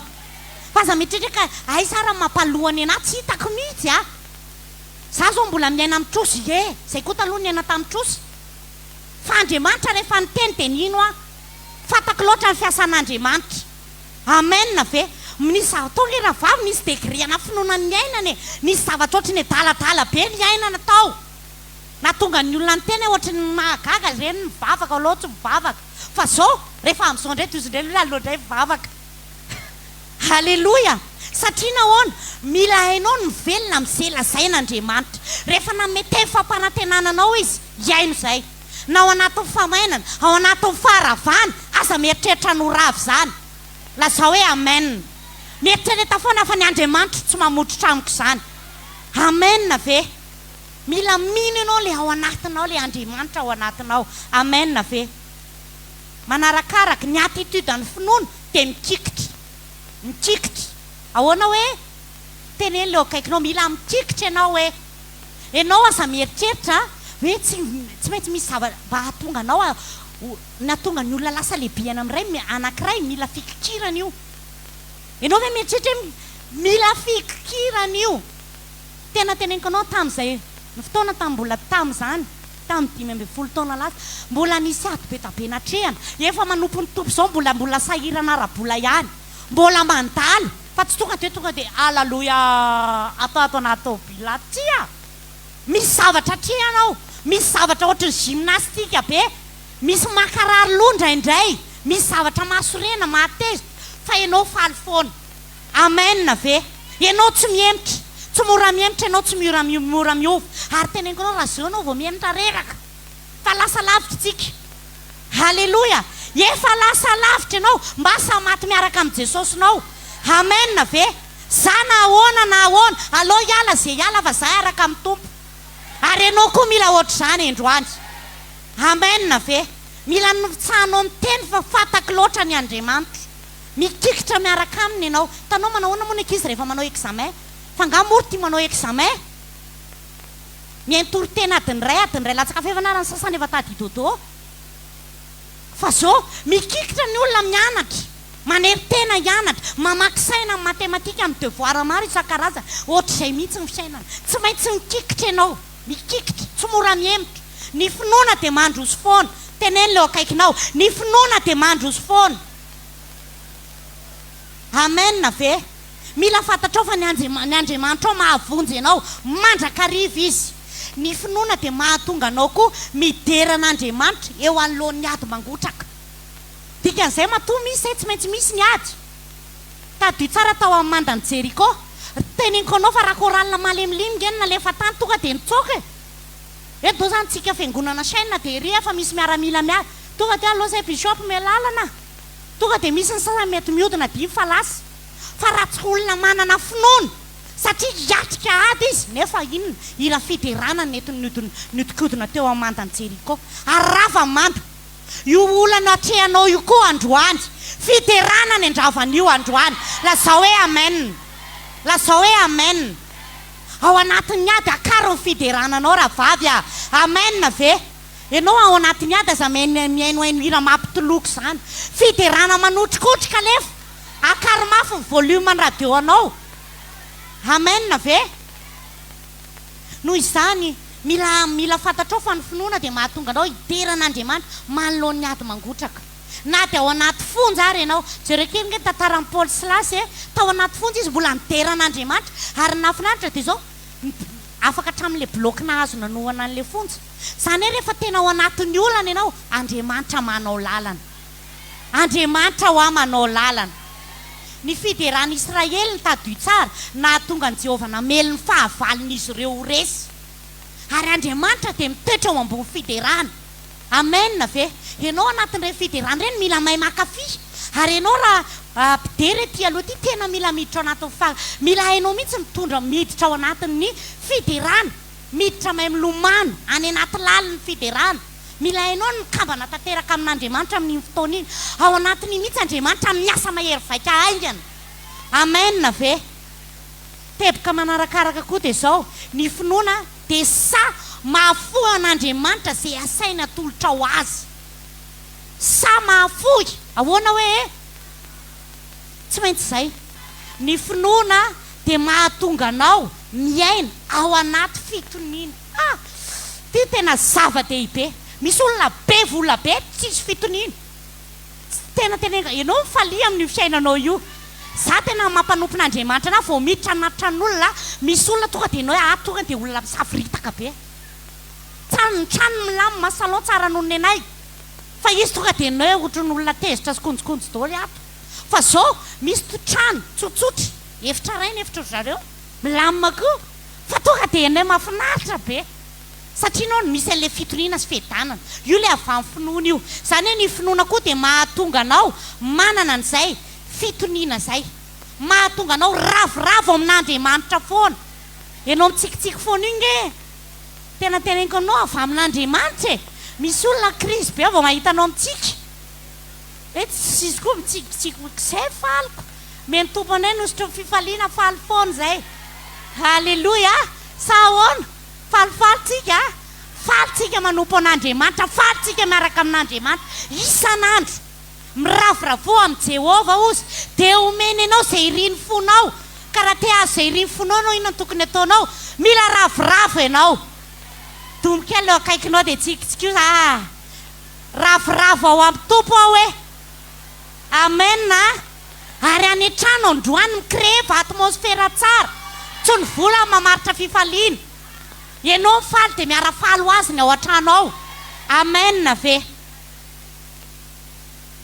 Fa aza mieritreritra ka aiza ary ny mampalohany anah, tsy hitako mihitsy a! Za zao mbola miaina amin'ny trosa, ie, zay koa taloha niaina tamin'ny trosa. Fa Andriamanitra rehefa niteny dia nino aho. Fantako loatra ny fiasan'Andriamanitra. Amen ve? Nisy zavatra tao nge rahavavy, nisy degré ana finoana niainana e! Nisy zavatra ohatry ny adaladala be niainana tao. Nahatonga ny olona niteny hoe ohatry ny mahagaga ireny mivavaka aleo tsy mivavaka. Fa zao, rehefa amin'izao indray tohizo indray aloha aleo indray mivavaka. Haleloia! Satria nahoana? Mila hainao ny mivelona amin'izay lazain'Andriamanitra. Rehefa nanome teny fampanantenana anao Izy, hihaino izay. Na ao anatin'ny famainana, ao anatin'ny faharavana, aza mieritreritra ny ho rava izany. Lazao hoe Amen. Mieritrereta foana fa ny Andriamanitro tsy mamototra amiko izany. Amen ve? Mila mino ianao ilay ao anatinao, ilay Andriamanitra ao anatinao. Amen ve? Manarakaraka, ny attitude ny finoana dia mikikitra. Mikikitra. Ahoana hoe? Teneno ilay eo akaikinao, mila mikikitra ianao hoe. Ianao aza mieritreritra hoe tsy tsy maintsy misy zava mba hahatonga anao ho ny hahatonga ny olona lasa lehibe any amin'ny iray anankiray mila fikikirana io. Ianao ve mieritreritra hoe mila fikikirana io? Tena teneniko anao tamin'izay ny fotoana tamin'ny mbola tamin'izany tamin'ny 15 taona lasa mbola nisy ady be da be natrehana efa manompo ny Tompo izao mbola mbola sahirana ara-bola ihany mbola mandalo fa tsy tonga dia tonga dia alaloia ato ato anaty tôbila tsia misy zavatra atrehana ao misy zavatra ohatry ny gymnastique be misy mankarary loha indraindray misy zavatra mahasorena mahatezitra fa ianao faly foana Amen ve? Ianao tsy mihemotra, tsy mora mihemotra ianao, tsy miora mora miova. Ary teneniko anao raha zao ianao vao mihemotra reraka. Fa lasa lavitra tsika. Haleloia! Efa lasa lavitra ianao, mba samy maty miaraka amin'i Jesosinao. Amen ve? Za na ahoana na ahoana, aleo hiala ze hiala fa za hiaraka amin'ny Tompo. Ary ianao koa mila ohatr'izany androany. Amen ve? Mila notsahanao miteny fa fantako loatra ny Andriamanitro. Mikikitra miaraka aminy ianao. Hitanao manao ahoana moa ny ankizy rehefa manao examen? Fa angaha moa ry tia manao examen? Mihaino toriteny adiny iray, adiny iray latsaka fahefana ary ny sasany efa tady hidodo. Fa zao, mikikitra ny olona mianatra, manery tena hianatra, mamaky saina amin'ny matematika, amin'ny devoir maro isan-karazany. Ohatr'izay mihitsy ny fiainana. Tsy maintsy mikikitra ianao. Mikikitra, tsy mora mihemotra. Ny finoana dia mandroso foana. Teneno ilay eo akaikinao, ny finoana dia mandroso foana. Amen ve? Mila fantatrao fa ny ny Andriamanitrao mahavonjy anao mandrakariva Izy. Ny finoana dia mahatonga anao koa midera an'Andriamanitra eo anoloan'ny ady mangotraka. Dikan'izay matoa misy izay tsy maintsy misy ny ady. Tadidio tsara tao amin'ny mandan'i Jeriko. Teneniko anao fa raha chorale malemilemy nge no nalefa tany tonga dia nitsoaka e. Eto zany tsika fiangonana chaine dia ery efa misy miaramila miady. Tonga dia aleo zay bishop mialalana. Tonga dia misy ny sasany mety mihodina dia iny fa lasa. Fa raha tsy olona manana finoana satria hiatrika ady izy nefa inona? Hira fiderana no nentiny nihodinkodina teo amin'ny mandan'i Jeriko. Ary rava ny manda. Io olana atrehanao io koa androany. Fiderana ny andravan'io androany. Lazao hoe amen. Lazao hoe amen. Ao anatin'ny ady akaro ny fiderana anao rahavavy a! Amen ve? Ianao ao anatin'ny ady aza mihainohaino hira mampitoloko izany. Fiderana manotrikotrika alefa. Akaro mafy ny volume ny radio anao. Amen ve? Noho izany, mila mila fantatrao fa ny finoana dia mahatonga anao hidera an'Andriamanitra manoloan'ny ady mangotraka. Na dia ao anaty fonja ary ianao. Jereo kely nge ny tantaran'i Paoly sy Silasy e! Tao anaty fonja izy mbola nidera an'Andriamanitra. Ary ny nahafinaritra dia izao, afaka hatramin'ilay bloc nahazo nanohana an'ilay fonja. Izany hoe rehefa tena ao anatin'ny olana ianao, Andriamanitra manao lalana. Andriamanitra hoa manao lalana. Ny fideran'i Israely ny tadidio tsara, nahatonga an'i Jehovah namely ny fahavalon'izy ireo ho resy. Ary Andriamanitra dia mitoetra ao ambony fiderana. Amen ve? Ianao anatin'ireny fiderana ireny mila mahay mankafy. Ary ianao raha mpidera ety aloha ety tena mila miditra ao anatin'ny fa mila hainao mihitsy mitondra miditra ao anatin'ny fiderana. Miditra mahay milomano any anaty lalin'ny fiderana. Mila hainao ny mikambana tanteraka amin'Andriamanitra amin'iny fotoana iny. Ao anatin'iny mihitsy Andriamanitra miasa mahery vaika haingana. Amen ve? Teboka manarakaraka koa dia izao, ny finoana dia sahy mahafoy an'Andriamanitra izay asainy atolotrao azy. Sahy mahafoy. Ahoana hoe e? Tsy maintsy izay. Ny finoana dia mahatonga anao miaina ao anaty fitoniana. Ah! Ity tena zava-dehibe. Misy olona be vola be tsisy fitoniana. Tsy tena teneniko, ianao mifalia amin'io fiainanao io. Za tena mampanompon'Andriamanitra anah vao miditra anaty tranon'olona, misy olona tonga dia ianao hoe ato tonga dia olona misavoritaka be. Trano, ny trano milamina, salon tsara noho ny nenay. Fa izy tonga dia ianao hoe ohatran'ny olona tezitra sy konjokonjo daholo ato. Fa zao misy trano tsotsotra, efitra iray ny efitry ry zareo, milamina koa. Fa tonga dia ianao hoe mahafinaritra be. Satria ianao no misy an'ilay fitoniana sy fiadanana. Io ilay avy amin'ny finoana io. Izany hoe ny finoana koa dia mahatonga anao manana an'izay fitoniana izay. Mahatonga anao ravoravo amin'Andriamanitra foana. Ianao mitsikitsiky foana io nge tena teneniko anao avy amin'Andriamanitra e. Misy olona crise be vao mahita anao mitsiky. Hoe tsy izy koa mitsikitsiky izay faliko. Omeny Tompo anay ny hosotry ny fifaliana faly foana izay. Aleloia. Sa ahoana? Falifaly tsika a! Faly tsika manompo an'Andriamanitra, faly tsika miaraka amin'Andriamanitra isan'andro. Miravoravoa amin'i Jehovah, hozy, dia homeny anao izay irin'ny fonao. Ka raha te hahazo izay irin'ny fonao ianao, inona no tokony hataonao? Mila ravoravo ianao. Domy kely eo akaikinao dia tsikitsikio, Ah! Ravoravo ao amin'ny Tompo aho e! Amen a! Ary any an-trano androany mi-creve atmosfera tsara, tsy ny vola no mamaritra fifaliana. Ianao mifaly dia miara-faly ho azy ny ao an-trano ao. Amen ve?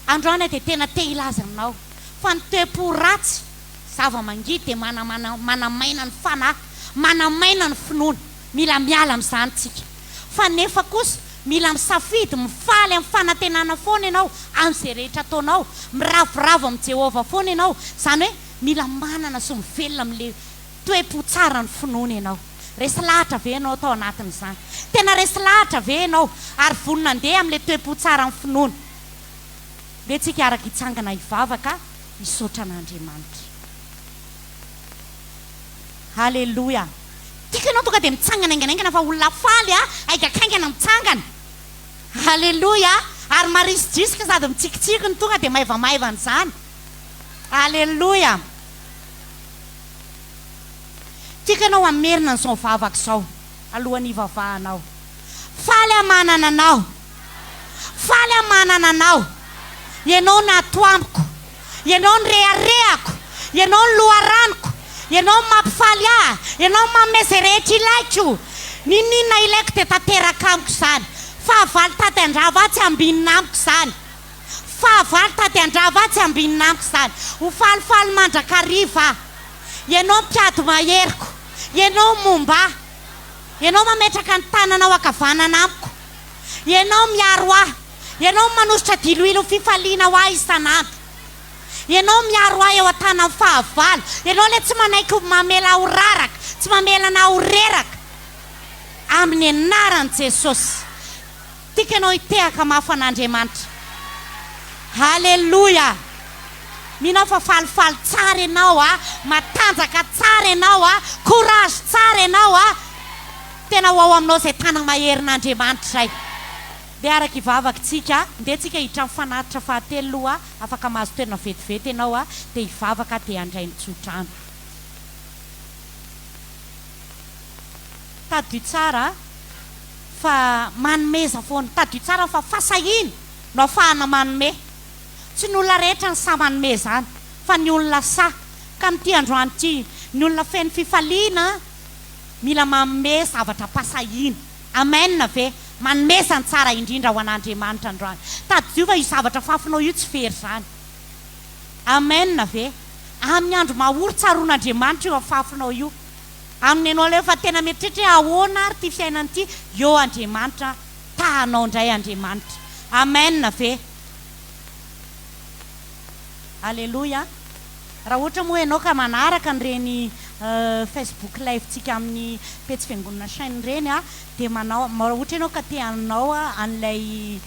Androany aho dia tena te hilaza aminao fa ny toe-po ratsy, zava-mangidy dia manamaina ny fanahy, manamaina ny finoana. Mila miala amin'izany tsika. Fa nefa kosa mila misafidy mifaly amin'ny fanantenana foana ianao amin'izay rehetra ataonao, miravoravo amin'i Jehovah foana ianao, izany hoe mila manana sy mivelona amin'ilay toe-po tsaran'ny finoana ianao. Resy lahatra ve ianao tao anatin'izany? Tena resy lahatra ve ianao ary vonona handeha amin'ilay toe-po tsaran'ny finoana? Ndeha tsika hiaraka hitsangana hivavaka hisaotra an'Andriamanitra. Haleloia! Tiako ianao tonga dia mitsangana hainganaingana fa olona faly a, haingakaingana mitsangana. Haleloia! Ary marisidrisika sady mitsikitsiky no tonga dia maivamaivana izany. Haleloia! Tiako ianao hamerina an'izao vavaka izao alohan'ny hivavahanao. Faly aho manana anao. Faly aho manana anao. Ianao no ato amiko. Ianao no reharehako. Ianao no loharanoko. Ianao no mampifaly ahy. Ianao no manome izay rehetra ilaiko. N'inon'inona ilaiko dia tanteraka amiko izany. Fahavalo tady handrava ahy tsy ambinina amiko izany. Fahavalo tady handrava ahy tsy ambinina amiko izany. Ho falifaly mandrakariva aho. Ianao mpiady maheriko. Ianao momba ahy. Ianao mametraka ny tananao ankavanana amiko. Ianao miaro ahy. Ianao manositra diloilo fifaliana ho ahy isan'andro. Ianao miaro ahy eo an-tanan'ny fahavalo. Ianao ilay tsy manaiky mamela ahy ho raraka, tsy mamela anah ho reraka. Amin'ny anaran'i Jesosy. Tiako ianao hitehaka mafy an'Andriamanitra. Haleloia! Mino aho fa falifaly tsara ianao a, matanjaka tsara ianao a, courage tsara ianao a. Tena ho ao aminao izay tana-maherin'Andriamanitra izay. Ndeha araka hivavaka tsika, ndeha tsika hiditra amin'ny fanatitra fahatelo loha, afaka mahazo toerana vetivety ianao a, dia hivavaka dia handray ny tsodrano. Tadidio tsara fa manomeza foana, tadidio tsara fa fahasahiana no afahana manome. Tsy ny olona rehetra no sahy manome izany fa ny olona sahy. Ka amin'ity androany ity, ny olona feno fifaliana mila manome zavatra am-pahasahiana. Amen ve? Manomeza ny tsara indrindra ho an'Andriamanitra androany. Tadidio fa io zavatra fafinao io tsy very izany. Amen ve? Amin'ny andro mahory tsaroan'Andriamanitra io afafinao io. Amin'ny ianao ilay efa tena mieritreritra hoe ahoana ary ity fiainana ity, eo Andriamanitra, tahanao indray Andriamanitra. Amen ve? Aleloia. Raha ohatra moa ianao ka manaraka an'ireny Facebook live tsika amin'ny pejy fiangonana chaîne ireny dia manao raha ohatra ianao ka te hanao an'ilay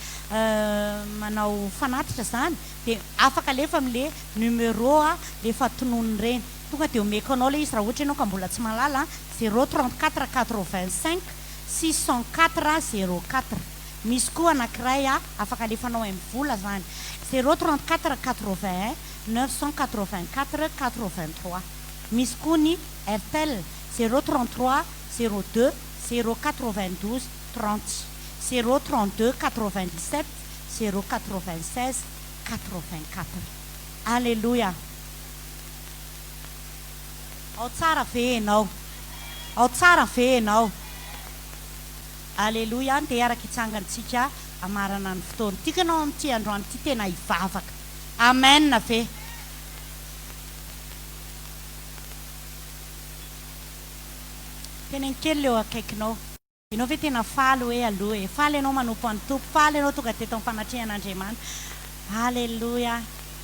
manao fanatitra izany dia afaka alefa amin'le numéro le efa tononina ireny. Tonga dia omeko anao ilay izy raha ohatra ianao ka mbola tsy mahalala, 0 34 85 604 04. Misy koa anankiray afaka alefanao MVola zany, zéro 34 81 984 83. Misy koa ny Airtel, zéro 33 02 092 30, zéro 32 97 096 84. Aleloia! Ao tsara ve ianao? Ao tsara ve ianao? Aleloia! Andeha hiaraka hitsangantsika hamarana ny fotoana. Tiako ianao amin'ity androany ity tena hivavaka. Amen ve? Teneno kely eo akaikinao. Ianao ve tena faly hoe aloha e? Faly ianao manompo an'ny Tompo, faly ianao tonga teto amin'ny fanatrehan'Andriamanitra. Aleloia!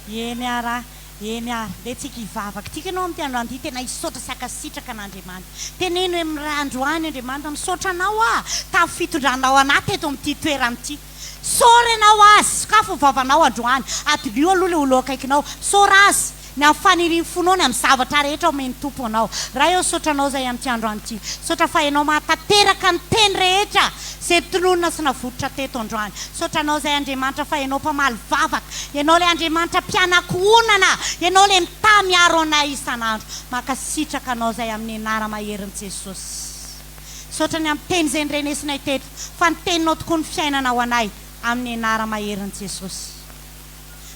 Eny ara, eny ara. Ndeha tsika hivavaka. Tiako ianao amin'ity androany ity tena hisaotra sy hankasitraka an'Andriamanitra. Teneno hoe mirah androany Andriamanitra, misaotra Anao aho tamin'ny fitondranao anah teto amin'ity toerana ity. Misaora ianao Azy, sokafy ny vavanao androany. Adinio aloha ilay olona eo akaikinao. Misaora Azy. Ny amin'ny fanirian'ny fonao, ny amin'ny zavatra rehetra omen'ny Tompo anao. Ray ô, misaotra Anao izahay amin'ity androany ity. Misaotra fa Ianao mahatanteraka ny teny rehetra izay notononina sy navototra teto androany. Misaotra Anao izahay Andriamanitra fa Ianao mpamaly vavaka. Ianao ilay Andriamanitra mpianakohonana. Ianao ilay mitaha miaro anay isan'andro. Mankasitraka Anao izahay amin'ny anara-maherin'i Jesosy. Misaotra ny amin'ny teny izay norenesinay teto fa ny teninao tokoa no fiainana ho anay amin'ny anara-maherin'i Jesosy.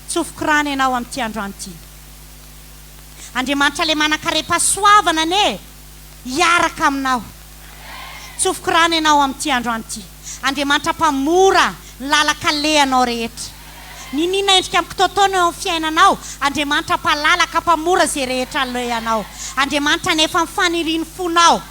Tsofiko rano ianao amin'ity androany ity. Andriamanitra ilay manan-karem-pahasoavana anie hiaraka aminao. Tsofiko rano ianao amin'ity androany ity. Andriamanitra mpamora ny lalan-kalehanao rehetra. Niniana endrika mikitoatoana eo amin'ny fiainanao. Andriamanitra mpalalaka mpamora izay rehetra alehanao. Andriamanitra anefa ny fanirian'ny fonao.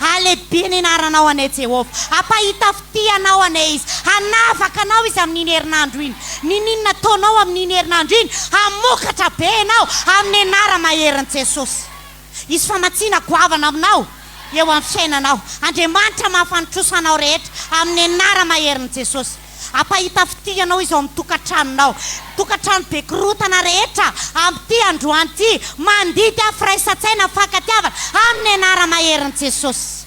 Halehibe ny anaranao anie Jehovah. Hampahita fitia anao anie Izy. Hanavaka anao Izy amin'iny herinandro iny. N'inon'inona ataonao amin'iny herinandro iny, hamokatra be ianao amin'ny anara-maherin'i Jesosy. Hisy famatsiana goavana aminao eo amin'ny fiainanao. Andriamanitra mamafa ny trosanao rehetra amin'ny anara-maherin'i Jesosy. Hampahita fitia anao izy ao amin'ny tokantranonao. Tokantrano be korontana rehetra amin'ity androany ity, mandidy aho firaisan-tsaina, fankatiavana, amin'ny anara-maherin'i Jesosy.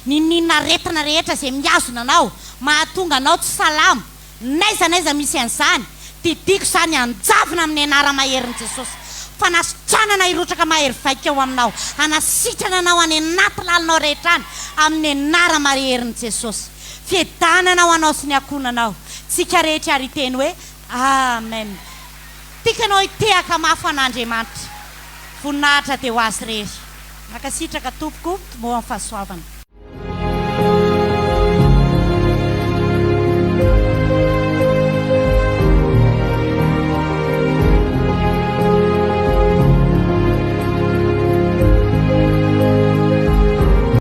N'inon'inona aretina rehetra izay mihazona anao, mahatonga anao tsy salama, n'aiza n'aiza misy an'izany, didiako izany hanjavona amin'ny anara-maherin'i Jesosy. Fanasitranana hirotsaka mahery vaika ao aminao, hanasitrana anao any anaty lalinao rehetra any, amin'ny anara-maherin'i Jesosy. Fiadanana ho anao sy ny ankohonanao. Tsika rehetra ary hiteny hoe Amen. Tiako ianao hitehaka mafy an'Andriamanitra. Voninahitra dia ho Azy irery. Mankasitraka tompoko, tomoa ny fahasoavana.